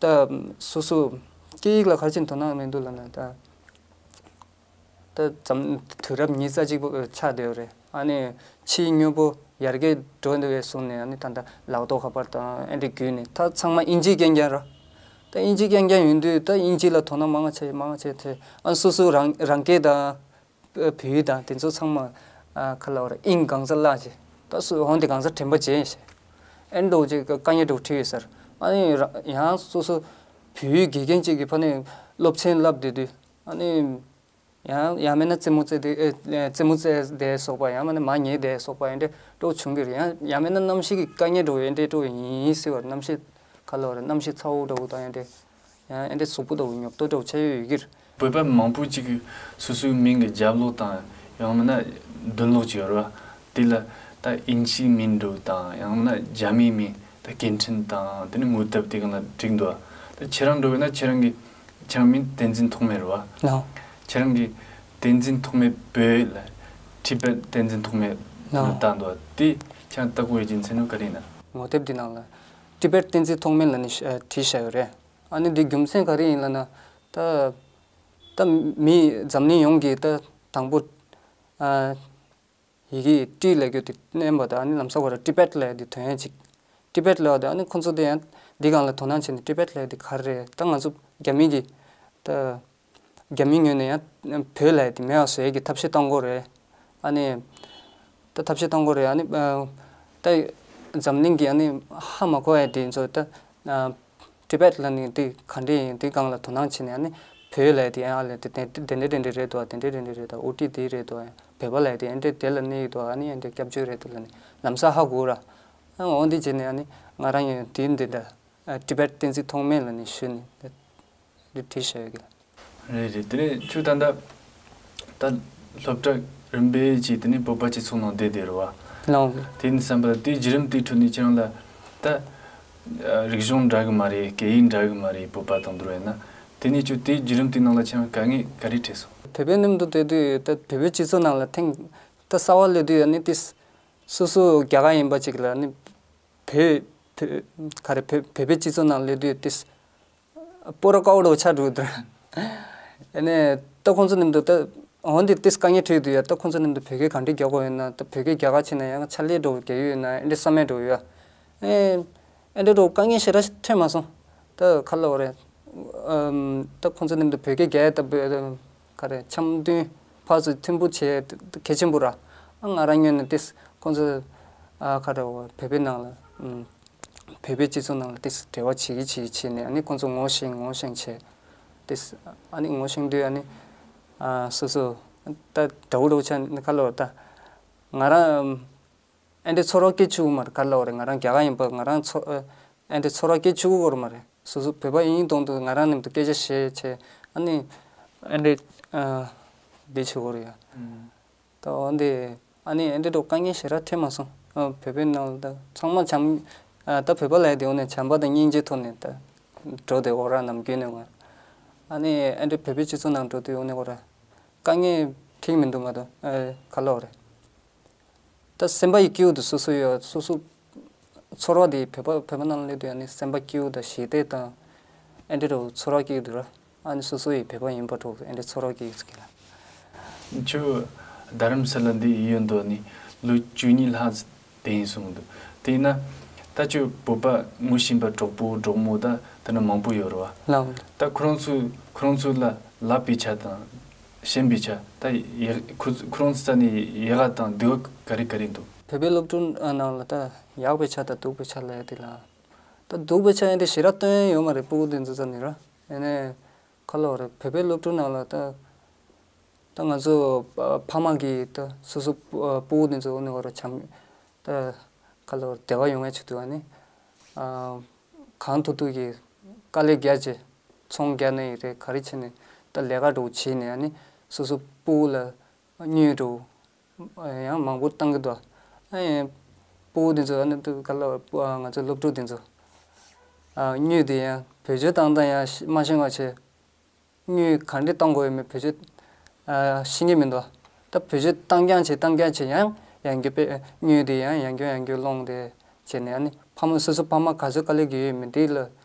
ད་སོ་སོ་སྐད་ཡིག་ལ་ག་རེ་བྱས་ནས་དོ་སྣང་མི་འདུག་ལབ་ན་ད། ད་འཛམ་དུས་རབས་ཉི་ཤུ་རྩ་གཅིག་པོ་ཆགས་བསྡད་ཡོད་རེད། ཨ་ནི་ཕྱིའི་དངོས་པོ་ཡར་རྒྱས་འགྲོ་འདི་བས་བཟུང་ནས་ཨ་ནི་ད་ལྟ་ལག་ཐོག་ཁ་པར་དང་ཨེ་འདྲ་བརྒྱུད་ནས་ད་ཚང་མ་དབྱིན་ཇིའི་རྐྱང་རྐྱང་ར། ད་དབྱིན་ཇིའི་རྐྱང་རྐྱང་ཡིན་དུས་ད་དབྱིན་ཇི་ལ་དོ་སྣང་མང་ང་བྱས་མང་ང་བྱས་ཏེ་ཨ་སོ་སོ་རང་རང་སྐད་དང་བོད་ཡིག་དང་དེ་ཚོ་ཚང་མ་ཨ་ག་ལབ་ར་དབྱིངས་གང་སར་བརླག་བྱས་ད་སུ་འོང་དེ་གང་སར་དྲན་པ་བརྗེད་ཤག་ཨེ་འདྲ་ཅིག་དཀའ་ངལ་འདྲ་བོ་འཕྲད་ཡོད་ཟེར། ཨ་ནི་ར་ཡང་སོ་སོ་བོད་ཡིག་དགེ་རྒན་ཅིག་གི་ཕ་ནས་སློབ་ཚན་བསླབ་བསྡད་དུས་ཨ་ནི། ཡང་ཡང་མིན་ན་རྩེད་མོ་རྩེ་དེ་ཨེ་རྩེད་མོ་རྩེ་དེ་སོགས་པ། ཡང་མིན་ན་མ་ཉལ་དེ་སོགས་པ་ཡང་འདྲ་འགྲོ་བྱུང་གི་རེད། ཡང་ཡང་མིན་ན་གནམ་གཤིས་ཀྱི་དཀའ་ངལ་འགྲོ་ཡང་འདྲ་འགྲོ་ཡིན་ཟེར་བ། གནམ་གཤིས་ག་ལ་བ་རེད། གནམ་གཤིས་ཚ་བོ་འདྲ་བོ་དང་ཡང་འདྲ་ཡང་འདྲ་གཟུགས་པོ་འདྲ་བོ་ཉོབ་ཏོ་འདྲ་བོ་ཆགས་ཡོད་ཡོད་ཀྱི་རེད། བོད་པ་མང་པོ་ཅིག་གིས་སོ་སོའི་མིང་གི་རྒྱབ་ལོགས་དང་ཡང་མིན་ན་མདུན་ལོགས་ཅིག་ཡོད་རེད་བ། དེ་ལ་ད་དབྱིན་ཇིའི་མིང་འདྲ་བོ་དང་ཡང་མིན་ན་རྒྱ་མིའི་མིང་། ད་སྐད་འཕྲིན་དང་དེ་ནས་ངོ་དེབ་དེ་གང་ལ་བྲིས་འདུག་ད་ཁྱེད་རང་འདྲ་བོ་ཡིན་ན་ཁྱེད་རང་གི་ཁྱེད་རང་མིང་བསྟན་འཛིན་ཐོགས་མེད་རེད་བ། ལགས། ཁྱེད་རང་གི་བསྟན་འཛིན་ཐོགས་མེད་བོད་ལ་ཊི་བེཊ་བསྟན་འཛིན་ཐོགས་མེད་ལ་ལགས། བཏགས་འདུག་དེ་ཁྱེད་རང་བཏགས་དགོས་ཡོད་རྒྱུ་མཚན་ནི་ག་རེ་ཡིན་ན། ངོ་དེབ་འདི་ནང་ལ་ཊི་བེཊ་བསྟན་འཛིན་ཐོགས་མེད་ལ་ནི་བྲིས་བཞག་ཡོད་རེད། ཨ་ནི་འདི་རྒྱུ་མཚན་ག་རེ་ཡིན་ལབ་ན། ད་ད་མི་འཛམ་གླིང་ཡོངས་ཀྱི་ད་དང་པོ་ཨ། ཡི་གེ་ཊི་ལབ་རྒྱུ་དེ་བསྣན་པ་དང་། ཨ་ནི་ལམ་སང་ཁོ་ར་ཊི་བེཊ་ལབ་ཡ་དེ་ཐོན་ཡ་ཅིག་ཊི་བེཊ་ལབ་པ་དེ། ཨ་ནི་ཁོ་ཚོ་དེ་ཡང་འདི་སྒང་ལ་དོ་སྣང་བྱས་ནས་ཊི་བེཊ་ལབ་ཡ་དེ་ག་རེ་རེད། ད་ང་ཚོ་རྒྱ་མི་གི་ད་རྒྱ་མི་ངོས་ནས་ཡང་བོད་ལབ་ཡ་དེ་མེད་པ་བཟོ་ཡ་གི་ཐབས་ཤེས་གཏོང་གི་ཡོད་རེད། ཨ་ནི་ད་ཐབས་ཤེས་གཏོང་གི་ཡོད་རེད། ཨ་ནི་ད་འཛམ་གླིང་གི་ཨ་ནི་ཧ་མ་གོ་ཡ་དེ་ཚོ་ད། ཊི་བེཊ་ལབ་ནི་འདི་ག་འདྲ་ཡིན། འདི་སྒང་ལ་དོ་སྣང་བྱས་ནས། ཨ་ནི་བོད་ལབ་དེ་ཨ་ལས་དེ་དེ་འདྲ་འདྲ་འདྲ་རེད་འདུག་དེ་འདྲ་འདྲ་འདྲ་རེད་འདུག་ཨོ་ཊི་འདི་རེད་འདུག་བོད་པ་ལབ་དེ་ཨ་འདྲ་དེ་ལ་གནས་ཡོད་འདུག་ཨ་ནི་ཨ་འདྲ་སྐྱབས་བཅོལ་རེད་འདུག་ལབ་ནི་ལམ་སང་ཧ་གོ་ར། ཨ་འོ་འདི་བྱས་ནས་ཨ་ནི་ང་རང་ཡང་དེ་འདི་འདྲ་ཊི་བེཊ་བསྟན་འཛིན་ཐོགས་མེད་ལབ་ནི་ཞུས་ནི་འདི་བྲིས་བཞག་ཡོད་གི། རེད་རེད། དེ་ནས་ཁྱོད་ད་ལྟ་ད་སློབ་གྲྭ་རིམ་པས་བྱས། དེ་ནས་བོད་པ་སྤྱི་ཚོགས་ནང་བསྡད་བསྡད་རེད་བ། ལགས། དེ་ནས་བསམ་པ་ལ་དེའི་བརྒྱུད་རིམ་དེའི་ཁྲོད་ནས་ཁྱེད་རང་ལ་ད་རིག་གཞུང་འདྲ་གི་མ་རེད། སྐད་ཡིག་འདྲ་གི་མ་རེད། བོད་པ་དང་བསྡུར་བ་ཡིན་ན། དེ་ནས་ཁྱོད་དེའི་བརྒྱུད་རིམ་དེའི་ནང་ལ་ཁྱེད་རང་དཀའ་ངལ་ག་རེ་འཕྲད་སོང་། བོད་པའི་མཉམ་དུ་བསྡད་དུས་ད་བོད་པའི་སྤྱི་ཚོགས་ནང་ལ་ཐེངས་ད་གསར་པ་སླེབས་དུས་ཨ་ནི་དེ་སོ་སོ་རྒྱ་གར་ཡིན་པ་ཅིག་ལ་ནི་བོད་བོད་ག་རེ་བོད་བོད་པའི་སྤྱི་ཚོགས་ནང་སླེབས་དུས་དེ་སྤོ་ར་དཀར་པོ་འདྲ་བོ་ཆགས་འགྲོ་གི་འདུག་ཨ་ནི་ད་ཁོང་ཚོ་མཉམ་དུ་ད་འོན་ཏེ་ཏིས་དཀའ་ངལ་འཕྲད་འདུག་ཡ། ད་ཁོང་ཚོ་མཉམ་དུ་བོད་སྐད་ག་འདྲ་རྒྱག་དགོས་ཡོད་ན། ད་བོད་སྐད་རྒྱག་ག་ཕྱིན་ན་ཡང་ཕྱག་ལས་འདྲ་བོ་རྒྱག་ཡོད་ན་ཨེ་འདྲ་བསམ་ཡ་འདྲ་བོ་ཡོད། ཨེ་ཨེ་འདྲ་འདྲ་བོ་དཀའ་ངལ་ཞེ་དྲག་འཕྲད་མ་སོང་། ད་ག་ལབ་དགོས་རེད། ཨམ། ད་ཁོང་ཚོ་མཉམ་དུ་བོད་སྐད་རྒྱག་ཡ་ད་བོད་ག་རེ་འཆམ་མཐུན་ཕར་ཚུར་མཐུན་པོ་བྱས་གལ་ཆེན་པོ་ར། ཨ་ང་རང་ངོས་ནས་ཏིས་ཁོང་ཚོ་ཨ་ག་རེ་བོད་པའི་ནང་ལ་ཨམ། བོད་པའི་སྤྱི་ཚོགས་ནང་ལ་ཏིས་འབྲེལ་བ་བྱེད་ཀྱི་བྱེད་ཀྱི་བྱས་ནས་ཨ་ནི་ཁོང་ཚོ་ངོ་ཤེས་ངོ་ཤེས་བྱས། ཏིས་ཨ་ནི་ངོ་ཤེས་དུས་ཨ་ནི་ཨ་སོ་སོ་ད་དགྲ་བོ་འདྲ་བོ་ཆགས་ནི་ག་ལབ་དགོས་རེད། ད་ང་རང་ཨ་འདྲ་ཚོར་བ་སྐྱེ་བཅུག་གི་མ་རེད། ག་ལབ་དགོས་རེད། ང་རང་རྒྱ་གར་ཡིན་པ་ང་རང་ཚོ་ཨ་འདྲ་ཚོར་བ་སྐྱེ་བཅུག་གི་ཡོད་མ་རེད། སོ་སོ་བོད་པ་ཡིན་མདོག་མདོག་ང་རང་མཉམ་དུ་སྐད་ཆ་བཤད་བྱས་ཨ་ནི་ཨ་འདྲ་ཨ་འདི་བྱེད་དགོས་རེད་ཡ། ད་འོ་འདི་ཨ་ནི་ཨེ་འདྲ་འདྲ་བོ་དཀའ་ངལ་ཞེ་དྲག་འཕྲད་མ་སོང་། ཨ་བོད་པའི་ནང་ལ་ད་ཚང་མ་བྱམས། ཨ་ད་བོད་པ་ལབ་ཡ་དེ་འོ་ནས་བྱམས་པ་དང་སྙིང་རྗེ་ཐོག་ནས་ད་འགྲོ་བསྡད་ཡོད་ར། ནམ་རྒྱུན་ནས་ང་ཨ་ནི་ཨེ་འདྲ་བོད་པའི་སྤྱི་ཚོགས་ནང་འགྲོ་དུས་འོ་ནས་འོ་ར་དཀའ་ངལ་འཕྲད་མི་འདུག་མ་གཏོགས་ཨེ་ག་ལབ་དགོས་རེད། ད་སེམས་པ་ཡི་སྐྱིད་པོ་དེ་སོ་སོ་ཡོད། སོ་སོ་ཚོར་བ་དེ་བོད་པ་བོད་པ་ནང་ལ་སླེབས་དུས་ཨ་ནི་སེམས་པ་སྐྱིད་པོ་དང་ཞི་བདེ་དང་ཨེ་འདྲ་འདྲ་བོ་ཚོར་བ་སྐྱེ་གི་འདུག་ར། ཨ་ནི་སོ་སོ་ཡི་བོད་པ་ཡིན་པ་འདྲ་བོ་ཨེ་འདྲ་ཚོར་བ་སྐྱེ་གི་འདུག་ལ། ཁྱོད་རྡ་རམ་ས་ལ་འདི་ཡོད་འདུག་ནི་ལོ་བཅུ་གཉིས་ལྷག་དེ་ཡིན་གསུངས་འདུག་དེ་ཡིན་ན་ད་ཁྱོད་བོད་པ་ངོ་ཤེས་པ་གྲོགས་པོ་གྲོགས་མོ་ད་དེ་འདྲ་མང་པོ་ཡོད་རེད་བ། ལགས། ད་ཁོ་རང་ཚོ་ཁོ་རང་ཚོ་ལ་ལབ་པའི་ཆ་དང་ཞེན་པའི་ཆ། ད་ཡག་ཁོ་ཁོ་རང་ཚོ་རྩ་ནས་ཡག་ག་དང་སྡུག་ག་ག་རེ་ག་རེ་འདུག་བོད་པའི་སློབ་ཕྲུག་ནང་ལ་ད་ཡག་པའི་ཆ་དང་སྡུག་པའི་ཆ་ལབ་ཡ་དེ་ལ། ད་སྡུག་པའི་ཆ་ཡང་དེ་ཞེ་དྲག་སྟོན་ཡོད་མ་རེད། སྤུ་གུ་དེ་ཚོ་རྩ་ནས་ར། ཡིན་ནའི་ག་ལབ་དགོས་རེད། བོད་པའི་སློབ་ཕྲུག་ནང་ལ་ད་ད་ང་ཚོ་ཕ་མ་གིས་ད་སོ་སོ་སྤུ་གུ་དེ་ཚོ་འོ་ནས་འོ་ར་བྱམས་ད་ག་ལབ་དགོས་རེད། བདེ་བ་ཡོང་ཡ་ཆེད་དུ་ཨ་ནི་ཨ་གང་ཐུབ་ཐུབ་ཀྱིས་དཀའ་ལས་རྒྱག་བྱས། ཚོང་རྒྱག་ནི་ཡིན་རེད། ག་རེ་བྱས་ནས་ད་ལས་ཀ་འདྲ་བོ་བྱས་ནས་ཨ་ནི་སོ་སོ་སྤུ་གུ་ལ་དངུལ་འདྲ་བོ་ཡང་མང་པོ་བཏང་གི་འདུག་ཨ་ཡང་སྤུ་གུ་དེ་ཚོ་ཨ་ནི་ད་ག་ལབ་དགོས་རེད། ང་ཚོ་སློབ་ཕྲུག་དེ་ཚོ་ཨ་དངུལ་དེ་ཡང་བེད་སྤྱོད་བཏང་སྟངས་ཡང་ཤེས་མ་ཤེས་པ་བྱས། དངུལ་ག་འདྲ་བཏང་དགོས་ཡོད་མེད་བེད་སྤྱོད་ཨ་ཤེས་ཀྱི་མི་འདུག་ད་བེད་སྤྱོད་བཏང་རྐྱང་བྱས་བཏང་རྐྱང་བྱས་ཡང་ཡང་བསྐྱར་དཔེ་དངུལ་དེ་ཡང་ཡང་བསྐྱར་ཡང་བསྐྱར་སློང་དེ་བྱས་ནས་ཨ་ནི་ཕ་མ་སོ་སོ་ཕ་མ་ག་ཚོད་དཀའ་ལས་རྒྱག་ཡོད་མེད་དེ་ལ་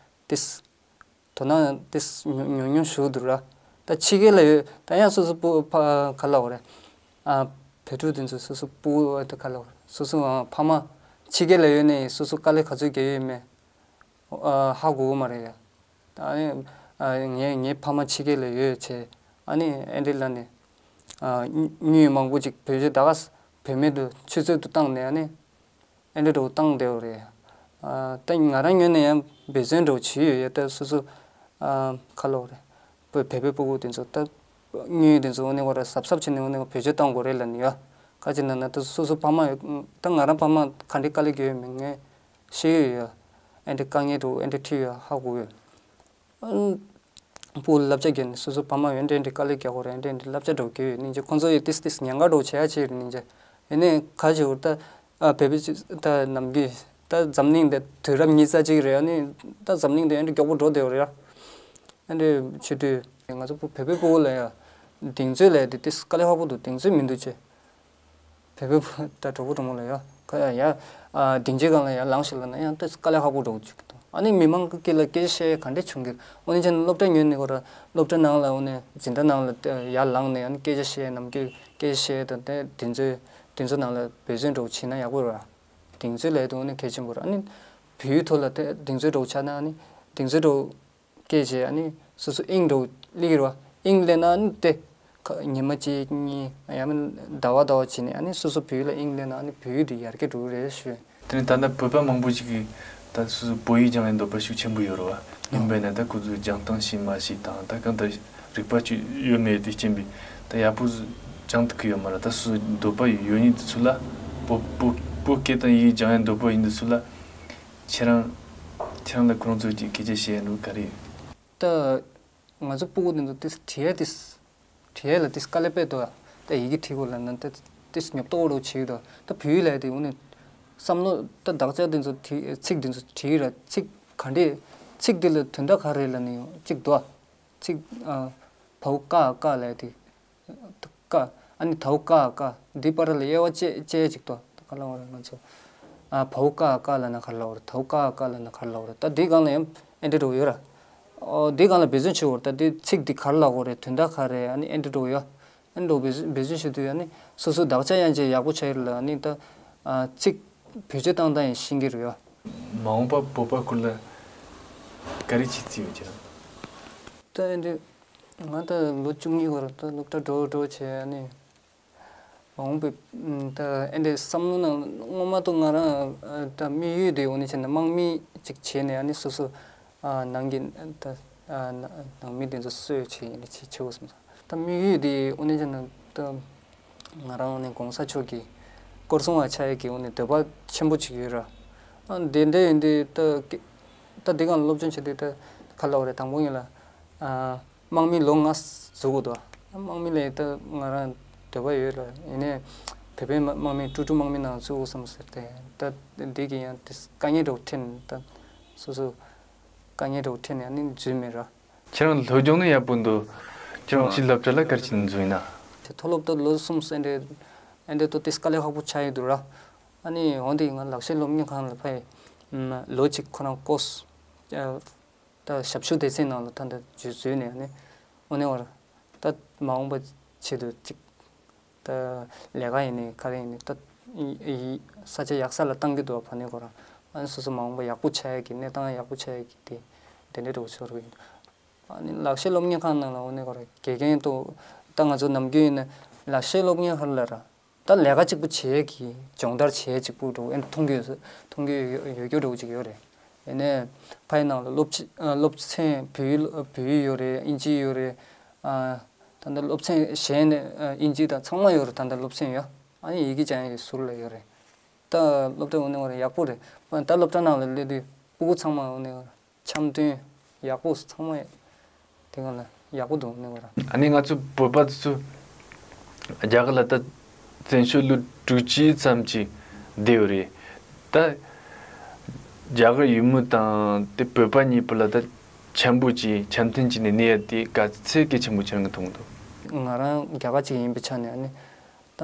ཏིས་དོ་སྣང་ཏིས་ཉུང་ཉུང་ཉུང་ཞུ་འདུག་ར། ད་ཕྱི་རྒྱལ་ལ་ཡོད་ད་ཡང་སོ་སོ་སྤུ་ཕ་ག་ལབ་དགོས་རེད། ཨ་བོད་ཕྲུག་དེ་ཚོ་སོ་སོ་སྤུ་གུ་ད་ག་ལབ་དགོས་རེད། སོ་སོ་ཨ་ཕ་མ་ཕྱི་རྒྱལ་ལ་ཡོད་ནས་སོ་སོ་དཀའ་ལས་ག་ཚོད་རྒྱག་ཡོད་མེད། ཨ་ཧ་གོ་གི་མ་རེད་ཡ། ཨ་ནི་ཨ་ངའི་ངའི་ཕ་མ་ཕྱི་རྒྱལ་ལ་ཡོད་བྱས། ཨ་ནི་ཨེ་འདྲ་ལབ་ནས་ཨ་དངུལ་དངུལ་མང་པོ་ཅིག་བེད་སྤྱོད་ད་ག་ས་བེད་མེད་དུ་ཆུད་ཟོས་དུ་བཏང་ནས་ཨ་ནི་ཨེ་འདྲ་འདྲ་བོ་བཏང་བསྡད་ཡོད་རེད། ཨ་ད་ང་རང་ངོས་ནས་ཡང་འབད་བརྩོན་འདྲ་བོ་བྱས་ཡོད་ཡ། ད་སོ་སོ་ཨ་ག་ལབ་དགོས་རེད། བོད་བོད་པའི་སྤུ་གུ་དེ་ཚོ་ད་ དངུལ་དེ་ཚོ་འོ་ནི་ཁོ་ར་གཟབ་གཟབ་བྱས་ནས་འོ་ནི་བེད་སྤྱོད་གཏོང་དགོས་རེད་ལབ་ནི་ཡ། ག་ཅི་ན་ན་ད་སོ་སོ་ཕ་མ་ཡོད་ད་ང་རང་ཕ་མ་ག་འདྲའི་དཀའ་ལས་ཡོད་མེད་ངས་ཤེས་ཡོད་ཡ། ཨེ་འདྲའི་དཀའ་ངལ་འདུག་ཨེ་འདྲའི་འཕྲད་ཡོད་ཧ་གོ་ཡོད། ཨ་ནི་སྤུ་གུ་བསླབ་བྱ་བརྒྱབ་ནས་སོ་སོ་ཕ་མ་ཡོད་འདྲ་འདྲ་དཀའ་ལས་རྒྱག་དགོས་རེད་འདྲ་འདྲ་བསླབ་བྱ་འདྲ་བོ་བརྒྱབ་ཡོད་ནིང་ཅི་ཁོང་ཚོ་ཡོད་ཏིས་ཏིས་ཉེན་ཁ་འདྲ་བོ་བྱེད་ཡ་ཆེ་རེད་ནིང་ཅི་ཡིན་ནའི་ག་ཅི་བར་ད་ཨ་བོད་པའི་ཅི་ད་ནམ་རྒྱུན་ད་འཛམ་གླིང་འདི་དུས་རབས་ཉི་ཤུ་རྩ་གཅིག་རེད་ཨ་ནི་ད་འཛམ་གླིང་འདི་ཨེ་འདྲ་མགྱོགས་པོ་འགྲོ་བསྡད་ཡོད་རེད་ཡ། ཨེ་འདྲ་བྱེད་དུས་ང་ཚོ་བོད་པའི་སྤུ་གུ་ལ་ཡ་གདེང་ཚོད་ལས་དེ་ཏིས་དཀའ་ལས་ཁག་པོ་འདུག་གདེང་ཚོད་མི་འདུག་ཅེ། བོད་པའི་ད་གྲོགས་པོ་གྲོགས་མོ་ལ་ཡ་ཁ་ཡ་ཡ་ཨ་སྡིངས་ཆའི་སྒང་ལ་ཡ་ལངས་ཤིག་ལབ་ན་ཡང་ཏོག་ཙམ་དཀའ་ལས་ཁག་པོ་འགྲོ་གི་འདུག་ཨ་ནི་མི་མང་གི་དཀྱིལ་ལ་སྐད་ཆ་བཤད་ཡ་ག་འདྲས་བྱུང་གི་རེད། འོ་ནི་ཅན་སློབ་གྲྭ་ཉོས་ནས་ཁོ་ར་སློབ་གྲྭ་ནང་ལ་འོ་ནི་འཛིན་གྲྭ་ནང་ལ་ཡར་ལངས་ནས་ཨ་ནི་སྐད་ཆ་བཤད་ནམ་རྒྱུན་སྐད་ཆ་བཤད་དང་དེ་དེ་ཚོའི་དེ་ཚོ་ནང་ལ་འབད་བརྩོན་འདྲ་བོ་བྱས་ན་ཡག་པོ་རེད། གདེང་ཚོད་ལས་དེ་འོ་ནི་གལ་ཆེན་པོ་རེད། ཨ་ནི་བོད་ཡིག་ཐོག་ལ་དེ་གདེང་ཚོད་འདྲ་བོ་ཆགས་ན་ཨ་ནི་གདེང་ཚོད་འདྲ་བོ། སྐད་ཆ་ཨ་ནི་སོ་སོ་དབྱིངས་འགྲོ་སླེབས་ཀྱི་རེད་བ། དབྱིངས་སླེབས་ན་ཨ་ནི་དེ་ཁ་ཉི་མ་གཅིག་གཉིས་ཡང་མིན་ཟླ་བ་ཟླ་བ་བྱས་ནས་ཨ་ནི་སོ་སོ་བོད་ཡིག་ལ་དབྱིངས་སླེབས་ན་ཨ་ནི་བོད་ཡིག་དེ་ཡར་རྒྱས་འགྲོ་གི་རེད་ཞུ། དེ་ནས་ད་ལྟ་བོད་པ་མང་པོ་ཞིག་གིས་ད་སོ་སོ་བོད་ཡིག་སྦྱང་ཡའི་འདོད་པ་ཤུགས་ཆེན་པོ་ཡོད་རེད་བ། ཡིན་པས་ན་ད་ཁོ་ཚོས་སྦྱང་སྟངས་ཤེས་མ་ཤེས་དང་ད་གང་ལྟར་རིག་པ་ཅིག་ཡོད་མེད་དེ་རྐྱེན་པས་ད་ཡག་པོ་སྦྱང་ཐུབ་ཀྱི་ཡོད་མ་རེད། ད་སོ་སོ་འདོད་པ་ཡོད་མཁན་དེ་ཚོ་ལ་བོད་བོད་བོད་སྐད་དང་ཡིག་སྦྱང་ཡའི་འདོད་པ་ཡིན་དེ་ཚོ་ལ། ཁྱེད་རང་ཁྱེད་རང་ལ་ཁོ་རང་ཚོས་ཀྱི་སྐད་ཆ་བཤད་ཡ་འདྲ་བོ་ག་རེ་ཡོད། ད་ང་ཚོ་སྤུ་གུ་དེ་ཚོ་ཏིས་བྲིས་ཡ་ཏིས་བྲིས་ཡ་ལ་ཏིས་དཀའ་ལས་དཔེ་འདུག་ད་ཡི་གེ་བྲིས་དགོས་ལབ་ན་ད་ཏིས་ཉོབ་ཏོག་འདྲ་བོ་བྱེད་ཀྱི་འདུག་ད་བོད་ཡིག་ལབ་ཡ་དེ་འོ་ནི་བསམ་བློ་ད་དག་ཆ་དེ་ཚོ་བྲིས་ཚིག་དེ་ཚོ་བྲིས་ར་ཚིག་ག་འདྲས་ཚིག་དེ་ལ་དོན་དག་ག་རེ་ལབ་ནི་ཡོད་གཅིག་འདུག་ཚིག་ཨ་བའོ་ཀ་ཀ་ལབ་ཡ་དེ། ཀ། ཨ་ནི་དའོ་ཀ་ཀ། འདི་བར་ལ་དབྱེ་བ་དཔྱད་དཔྱད་ཅིག་ཏོ། ག་ལ་བ་རེད་ང་ཚོ། ཨ་བའོ་ཀ་ཀ་ལབ་ན་ག་ལ་བ་རེད། དའོ་ཀ་ཀ་ལབ་ན་ག་ལ་བ་རེད། ད་འདི་སྒང་ལ་ཡང་ཨེ་འདྲ་འདྲ་བོ་ཡོད་ར། ཨོ་འདི་སྒང་ལ་འབད་བརྩོན་བྱེད་དགོས་རེད། ད་འདི་ཚིག་འདི་ག་རེ་ལབ་དགོས་རེད། དོན་དག་ག་རེ་ཨ་ནི་ཨེ་འདྲ་འདྲ་བོ་ཡོད། ཨེ་འདྲ་འདྲ་བོ་འབད་བརྩོན་འབད་བརྩོན་བྱེད་དུས་ཨ་ནི་སོ་སོ་དག་ཆ་ཡང་ཅིག་ཡག་པོ་ཆགས་ཡོད་ལ་ཨ་ནི་ད། ཨ་ཚིག་བེད་སྤྱོད་བཏང་སྟངས་ཡང་ཤེས་ཀྱི་རེད་ཡ། མ་འོངས་པ་བོད་པ་ཁུལ་ལ་ག་རེ་བྱེད་རྩིས་ཡོད་ཁྱེད་རང་། ད་ཨེ་འདྲ། ང་ད་ལོ་བཅུ་གཉིས་འགོར་ད་སློབ་གྲྭ་འགྲོ་འགྲོ་བྱས་ཨ་ནི། མ་འོངས་པའི་ད་ཨེ་འདྲའི་བསམ་བློ་ནང་སྔོན་མ་ད་ང་རང་ད་དམིགས་ཡུལ་དེ་འོ་ནི་བྱས་ན་དམག་མི་ཅིག་བྱས་ནས་ཨ་ནི་སོ་སོ་ནང་གི་ད་ནང་མི་དེ་ཚོ་གསོ་བྱེད་ཡིན་ནི་བྱེད་བྱེད་དགོས་བསམ་སོང་། ད་དམིགས་ཡུལ་དེ་འོ་ནི་བྱས་ན་ད་ང་རང་འོ་ནི་གོང་ས་མཆོག་གི་སྐོར་སྲུང་བ་ཆགས་ཡས་ཀྱི་འོ་ནི་འདོད་པ་ཆེན་པོ་ཅིག་ཡོད་ར། ཨ་དེ་འདྲ་ཡིན་དུས་ད་ད་འདི་གང་སློབ་སྦྱོང་བྱེད་དུས་ད་ག་ལབ་དགོས་རེད། དང་པོ་ཡིན་ལ། དམག་མི་ལོ་ལྔ་འཛུལ་དགོས་འདུག་དམག་མི་ལ་ད་ང་རང་འདོད་པ་ཡོད་ལ་ཡིན་ནའི་བོད་པའི་དམག་མི་ཀྲུ་ཀྲུ་དམག་མི་ནང་འཛུལ་དགོས་བསམ་ཟེར་ཏེ་ད་འདི་གི་ཡང་དེ་དཀའ་ངལ་འདྲ་བོ་འཕྲད་ནས་ད་སོ་སོ་དཀའ་ངལ་འདྲ་བོ་འཕྲད་ནས་ཨ་ནི་འཛུལ་མེད་ར། ཁྱེད་རང་སློབ་སྦྱོང་ནི་ཡག་པོ་འདུག་ཁྱེད་རང་ཕྱིའི་སློབ་གྲྭ་ལ་ག་རེ་བྱས་ནས་འཛུལ་ཡིན་ན། དེ་མཐོ་སློབ་ད་ལོ་གསུམ་ཟེར་འདྲ་ཨེ་འདྲ་ཏོ་ཏིས་དཀའ་ལས་ཁག་པོ་ཆགས་ཡོད་འདུག་ར། ཨ་ནི་འོན་ཏེ་ང་ལག་ཤེས་སློབ་གཉེར་ཁང་ལ་ཕེབས། ལོ་གཅིག་ཁོ་རང་ཀོ་སི། ད་ཞབས་ཞུ་སྡེ་ཚན་ནང་ལ་ད་ལྟ་འཛུལ་འཛུལ་ནས་ཨ་ནི་དངོས་གནས་བར་ད་མ་འོངས་པ་ཆེད་དུ་ཅིག་ད་ལས་ཀ་ཡིན་ནའི་ག་རེ་ཡིན་ནའི་ད་ཡི་ས་ཆ་ཡག་ས་ལ་བཏང་གི་འདུག་བ་ནི་ཁོ་རང་ཨ་ནི་སོ་སོ་མ་འོངས་པ་ཡག་པོ་ཆགས་ཡ་གི་གནས་སྟངས་ཡག་པོ་ཆགས་ཡ་གི་དེ་དེ་འདྲའི་འགྲོ་ཆོག་རེད། ཨ་ནི་ལག་ཤེས་སློབ་གཉེར་ཁང་ནང་ལ་འོ་ནི་ཁོ་རང་དགེ་རྒན་དུ་ད་ང་ཚོ་ནམ་རྒྱུན་ཡིན་ན་ལག་ཤེས་སློབ་གཉེར་ཁང་ལ་ར། ད་ལས་ཀ་གཅིག་པུ་བྱེད་ཀྱི་སྦྱོང་བརྡར་བྱེད་གཅིག་པུ་འགྲོ་ཨེ་མཐོང་རྒྱུ་མཐོང་རྒྱུ་ཡོད་ཡོད་རྒྱུ་འགྲོ་གཅིག་ཡོད་རེད། ཡིན་ནའི་ཕ་ཡི་ནང་ལ་སློབ་སློབ་ཚན་བོད་ཡིག་བོད་ཡིག་ཡོད་རེད། ཨིན་ཇི་ཡོད་རེད། ད་ལྟ་སློབ་ཚན་གཞན་ནས་ཨིན་ཇི་དང་ཚང་མ་ཡོད་རེད། ད་ལྟ་སློབ་ཚན་ཡོད་ཨ་ནི་ཡི་གེ་སྦྱང་ཡག་གི་ཟུར་ལ་ཡོད་རེད། ད་སློབ་གྲྭ་འོ་ནི་འོ་རེད་ཡག་པོ་རེད། ད་སློབ་གྲྭ་ནང་ལ་སླེབས་དུས་སྤུ་གུ་ཚང་མ་འོ་ནི་འོ་རེད། འཆམ་མཐུན་ཡག་པོ་ཚང་མ་དེ་ག་ལ་ཡག་པོ་འདུག་ནི་བ་ར། ཨ་ནི་ང་ཚོ་བོད་པ་ཚོ་རྒྱ་གར་ལ་ད་བཙན་བྱོལ་ལོ་དྲུག་ཅུ་ཙམ་ཅིག་བསྡད་ཡོད་རེད། ད་རྒྱ་གར་ཡུལ་མི་དང་དེ་བོད་པ་གཉིས་བར་ལ་ད་འཆམ་པོ་ཅིག་འཆམ་མཐུན་ཅིག་ནས་གནས་ཡ་དེ་ག་ཚད་གལ་ཆེན་པོ་ཆགས་ཀྱི་འདུག་ང་རང་རྒྱ་གར་ཅིག་ཡིན་པའི་ཆ་ནས་ཨ་ནི་ད།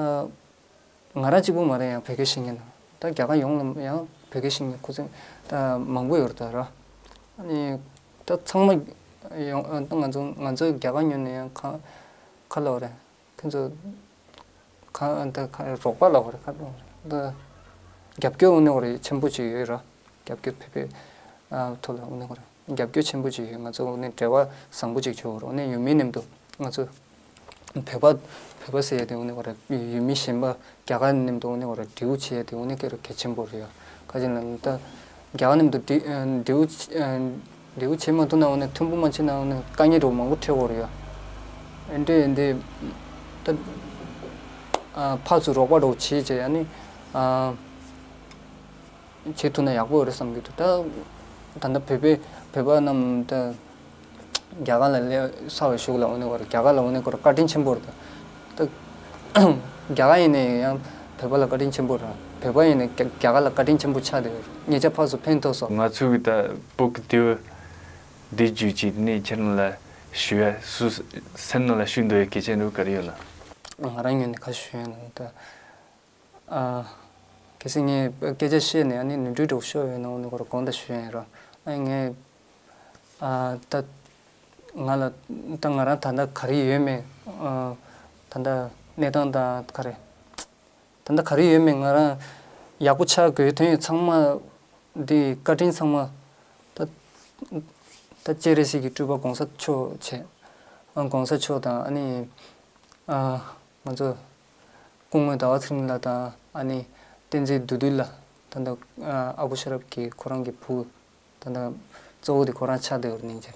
ང་རང་གཅིག་པུ་མ་རེད་ཡང་བོད་སྐད་ཤེས་མཁན་ད་རྒྱ་གར་ཡོངས་ལ་ཡང་བོད་སྐད་ཤེས་མཁན་ཁོ་ཚོ་ད་མང་པོ་ཡོད་རེད་ད་ར། ཨ་ནི་ད་ཚང་མ་ཡོང་ད་ང་ཚོ་ང་ཚོ་རྒྱ་གར་ཉོ་ནས་ཡང་ག་ག་ལབ་རེད་ཁོ་ཚོ་ག་ད་ག་རོགས་པ་ལབ་རེད་ག་ལབ་རེད་ད་རྒྱབ་སྐྱོར་འོ་ནི་འོ་རེད་ཆེན་པོ་ཅིག་ཡོད་ར་རྒྱབ་སྐྱོར་བོད་པའི་ཐོག་ལ་འོ་ནི་འོ་རེད། རྒྱབ་སྐྱོར་ཆེན་པོ་ཅིག་ཡོད། ང་ཚོ་འོ་ནི་འབྲེལ་བ་བཟང་པོ་ཅིག་བྱུང་བ་རེད། འོ་ནི་ཡུལ་མིའི་མཉམ་དུ་ང་ཚོ་བོད་པ་བོད་པ་ཟེར་ཡ་དེ་འོ་ནི་འོ་རེད། ཡུལ་མི་གཞན་པ་རྒྱ་གར་མཉམ་དུ་འོ་ནི་འོ་རེད་འབྲེལ་བ་བྱེད་ཡ་དེ་འོ་ནི་སྐད་ར་གལ་ཆེན་པོ་རེད་ཡ། ཁ་ཅིག་ན་ད་རྒྱ་གར་མཉམ་དུ་འབྲེལ་འབྲེལ་འབྲེལ་བ་བྱེད་མ་ཐུབ་ན་འོ་ནི་མཐུན་པོ་མ་བྱེད་ན་འོ་ནི་དཀའ་ངལ་འདྲ་བོ་མང་པོ་འཕྲད་ཡོད་རེད་ཡ། ཨེ་འདྲས་འདི་ད་ཨ་ཕར་ཚུར་རོགས་པ་འདྲ་བོ་བྱེད་བྱས། ཨ་ནི་ཨ་བྱེད་ཐུབ་ན་ཡག་པོ་ཡོད་རེད་བསམ་གྱི་འདུག་ད་ད་ལྟ་བོད་པའི་བོད་པ་རྣམས་ད་རྒྱ་གར་ལ་སླེབས་ཚར་བའི་གཞུག་ལ་འོ་ནི་ཁོ་ར་རྒྱ་གར་ལ་འོ་ནི་ཁོ་ར་བཀའ་དྲིན་ཆེན་པོ་རེད། ད་རྒྱ་གར་ཡིན་ནའི་ཡང་བོད་པ་ལ་བཀའ་དྲིན་ཆེན་པོ་རེད། བོད་པ་ཡིན་ནའི་རྒྱ་རྒྱ་གར་ལ་བཀའ་དྲིན་ཆེན་པོ་ཆགས་བསྡད་ཡོད་རེད། ཉེ་ཆར་ཕར་ཚུར་ཕན་ཐོགས་སོང་། ང་ཚོ་གི་ད་སྤོ་གི་དེ་བོ་འདི་བརྒྱུད་ཅིག་ནས་ཁྱེད་རང་ལ་ཞུ་ཡ་སུ་སེམས་ནང་ལ་ཞུ་འདོད་ཡ་གལ་ཆེན་འདྲ་བོ་ག་རེ་ཡོད་ལ། ང་རང་ངོས་ནས་ཁ་ཞུ་ཡ་ན་ད། ཨ། གལ་སྲིད་ངས་སྐད་ཆ་བཤད་ནས་ཨ་ནི་ནོར་འཁྲུལ་འདྲ་བོ་ཤོར་ཡོད་ན་འོ་ནི་ཁོ་ར་དགོངས་དག་ཞུ་ཡ་ཡིན་ར། ཨ་ངས་ཨ་ད་ང་ལ་ད་ང་རང་ད་ལྟ་ག་རེ་ཡོད་མེད། ཨ་ད་ལྟ་གནས་སྟངས་དང་ག་རེ་ད་ལྟ་ག་རེ་ཡོད་མེད་ང་རང་ཡག་པོ་ཆགས་དགོས་དོན་ཡོད་ཚང་མ། འདི་བཀའ་དྲིན་ཚང་མ་ད་ད་སྤྱན་རས་གཟིགས་ཀྱི་སྤྲུལ་པ་གོང་ས་མཆོག་བྱས། ཨ་གོང་ས་མཆོག་དང་ཨ་ནི་ཨ་ང་ཚོ་སྐུ་ངོ་ཟླ་བ་ཚེ་རིང་ལགས་དང་ཨ་ནི་བསྟན་འཛིན་བདུད་འདུལ་ལགས། ད་ལྟ་ཨ་ཨ་ཁུ་ཤེས་རབ་ཀྱི་ཁོ་རང་གི་བུ། ད་ལྟ་གཙོ་བོ་དེ་ཁོ་རང་ཆགས་བསྡད་ཡོད་རེད་སྙིང་རྗེ།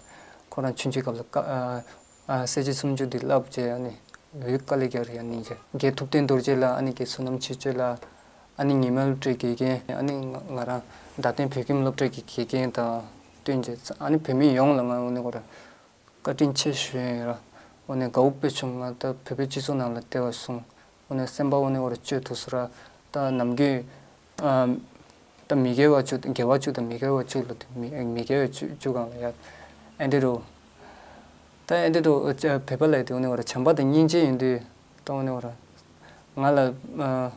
ཁོ་རང་ཆུང་ཆུང་སྐབས་ལ་ཀ་ཨ་ཨ་གསལ་བྱེད་སུམ་ཅུ་དེ་བསླབ་བྱས་ཨ་ནི་འོད་དཀའ་ལས་རྒྱག་རེད་ཡ་སྙིང་རྗེ། རྒན་ཐུབ་བསྟན་རྡོ་རྗེ་ལགས། ཨ་ནི་རྒན་བསོད་ནམས་ཆོས་སྤྱོད་ལགས། ཨ་ནི་ཉི་མ་སློབ་གྲྭའི་དགེ་རྒན། ཨ་ནི་ང་ང་རང་རྡ་སྟེང་བོད་ཁྱིམ་སློབ་གྲྭ་གི་དགེ་རྒན་དང་བསྟུན་བྱས། ཨ་ནི་བོད་མི་ཡོངས་ལ་ང་འོ་ནི་ཁོ་ར་བཀའ་དྲིན་ཆེ་ཞུ་ཡ་ཡིན་ར། འོ་ནི་དགའ་བོ་དཔེ་བྱུང་། ང་ད་བོད་པའི་སྤྱི་ཚོགས་ནང་ལ་བསྡད་པ་སོང་། འོ་ནི་སེམས་པ་འོ་ནི་ཁོ་ར་བཅོས་ཐུབ་སོང་ར། ད་ནམ་རྒྱུན་ཨ་ད་མི་དགེ་བ་བཅུ་དགེ་བ་བཅུ་དང་མི་དགེ་བ་བཅུ་ལ་དེ་མི་མི་དགེ་བ་བཅུ་བཅུ་སྒང་ལ་ཡ་ཨེ་འདྲ་རུ། ད་ཨེ་འདྲ་རུ་བོད་པ་ལ་དེ་འོ་ནི་ཁོ་ར་བྱམས་པ་དང་སྙིང་རྗེ་ཡོད་དུས་ད་འོ་ནི་ཁོ་ར་ང་ལ་ཨ་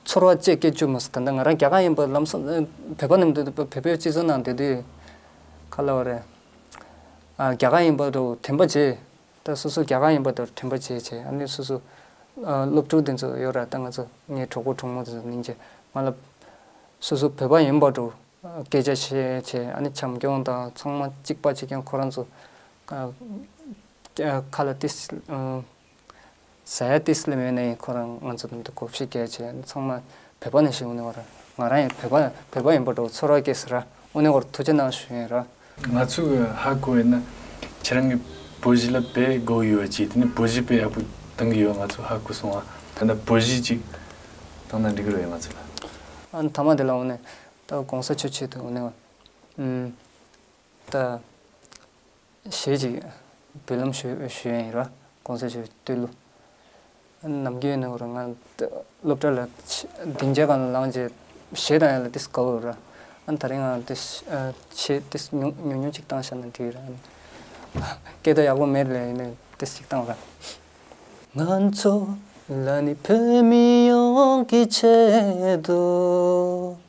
ཚོར་བ་ཅིག་སྐྱེ་བཅུག་མ་སོང་། ད་ལྟ་ང་རང་རྒྱ་གར་ཡིན་པ་ལམ་སང་བོད་པ་རྣམས་དེ་བོད་པའི་སྤྱི་ཚོགས་ནང་བསྡད་དུས་ག་ལབ་དགོས་རེད། ཨ་རྒྱ་གར་ཡིན་པ་འདྲ་བོ་དྲན་པ་བརྗེད། ད་སོ་སོ་རྒྱ་གར་ཡིན་པ་འདྲ་བོ་དྲན་པ་བརྗེད་བྱས། ཨ་ནི་སོ་སོ་ཨ་སློབ་ཕྲུག་དེ་ཚོ་ཡོད་ར། ད་ང་ཚོ་ངའི་གྲོགས་པོ་གྲོགས་མོ་དེ་ཚོ་སྙིང་རྗེ། ང་ལ་སོ་སོ་བོད་པ་ཡིན་པ་འདྲ་བོ་སྐད་ཆ་བཤད་བྱས། ཨ་ནི་བྱམས་སྐྱོང་དང་ཚང་མ་གཅིག་པ་གཅིག་རྐྱང་། ཁོ་རང་ཚོ་ཨ་ཁ་ལ་ཏིས་ཨ་ཟ་ཡ་ཏིས་ལ་མེད་ནའི་ཁོ་རང་ང་ཚོ་དང་དུ་གོ་བཤད་རྒྱག་བྱས། ཚང་མ་བོད་པ་ནང་བཞིན། འོ་ནི་ཁོ་རང་ང་རང་ཡང་བོད་པ་བོད་པ་ཡིན་པ་འདྲ་བོ་ཚོར་བ་སྐྱེས་སོང་ར། འོ་ནི་ཁོ་ར་ཐུགས་རྗེ་གནང་ཞུ་ཡིན་ར། ང་ཚོས་ཧ་གོ་ཡིན་ན་ཁྱེད་རང་གི་བོད་གཞས་ལ་དཔེ་དགའ་བོ་ཡོད་པ་ཅིག་དེ་ནི་བོད་གཞས་དཔེ་ཡག་པོ་གཏོང་གི་ཡོད་ང་ཚོས་ཧ་གོ་སོང་ང་། ད་ལྟ་བོད་གཞས་ཅིག་བཏང་ན་འགྲིག་གི་རེད་ང་ཚོ་ལ། ཨ་ནི་ཐ་མ་དེ་ལ་འོ་ནི་ད་གོང་ས་མཆོག་ཆེད་དུ་འོ་ནི་ཨུམ། ད་གཞས་ཅིག་འབུལ་ལམ་ཞུ་ཞུ་ཡ་ཡིན་ར། གོང་ས་མཆོག་བསྟོད་གླུ། ནམ་རྒྱུན་ནས་ང་སློབ་གྲྭ་ལ་སྡིངས་ཆ་སྒང་ལ་ལངས་རྗེས་གཞས་བཏང་ཡ་ལ་ཏིས་དགའ་བོ་ར། ཨ་ད་རིང་ང་ཏིས་ཆེ་ཏིས་ཉུང་ཉུང་ཉུང་ཅིག་བཏང་བཞག་ན་འགྲིག་ར། སྐད་བརྡ་ཡག་པོ་མེད་ལ་ཡིན་ནའི་ཏིས་ཅིག་བཏང་ར། ང་ཚོ་ལ་ནི་བོད་མི་ཡོངས་ཀྱི་ཆེད་དུ།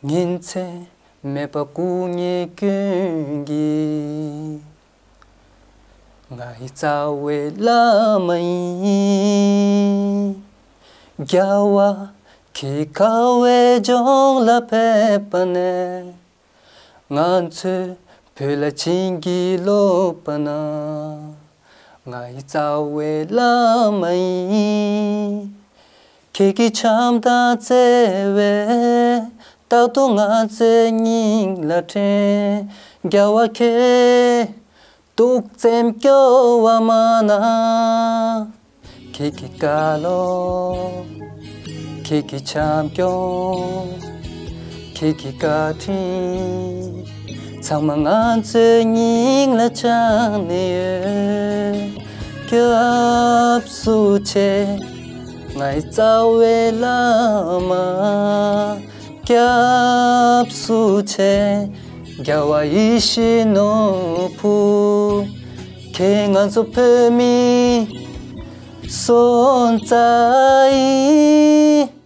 ཉིན་མཚན་མེད་པར་སྐུ་ངལ་སྐྱོན་གྱིས། ང་ཡི་རྩ་བའི་བླ་མ་ཡིན། རྒྱལ་བ་ཁྱེད་ཁ་བའི་ལྗོངས་ལ་ཕེབས་པ་ནས། ང་ཚོས་བོད་ལ་བྱིན་གྱིས་རློབས་པ་ན། ང་ཡི་རྩ་བའི་བླ་མ་ཡིན། ཁྱེད་ཀྱི་བྱམས་དང་བརྩེ་བས་རྟག་ཏུ་ང་ཚོའི་སྙིང་ལ་དྲན། རྒྱལ་བ་ཁྱེད་སྡུག་ཙམ་སྐྱོ་བ་མ་གནང་། ཁྱེད་ཀྱི་བཀའ་སློབ། ཁྱེད་ཀྱི་བྱམས་སྐྱོང་། ཁྱེད་ཀྱི་བཀའ་དྲིན། ཚང་མ་ང་ཚོའི་སྙིང་ལ་བཅངས་ནས་ཡོད། སྐྱབས་སུ་མཆི། ང་ཡི་རྩ་བའི་བླ་མ། སྐྱབས་སུ་མཆི། རྒྱལ་བ་ཡིད་བཞིན་ནོར་བུ། ཁྱེད་ང་ཚོ་བོད་མིའི་སོན་རྩ་ཡིན།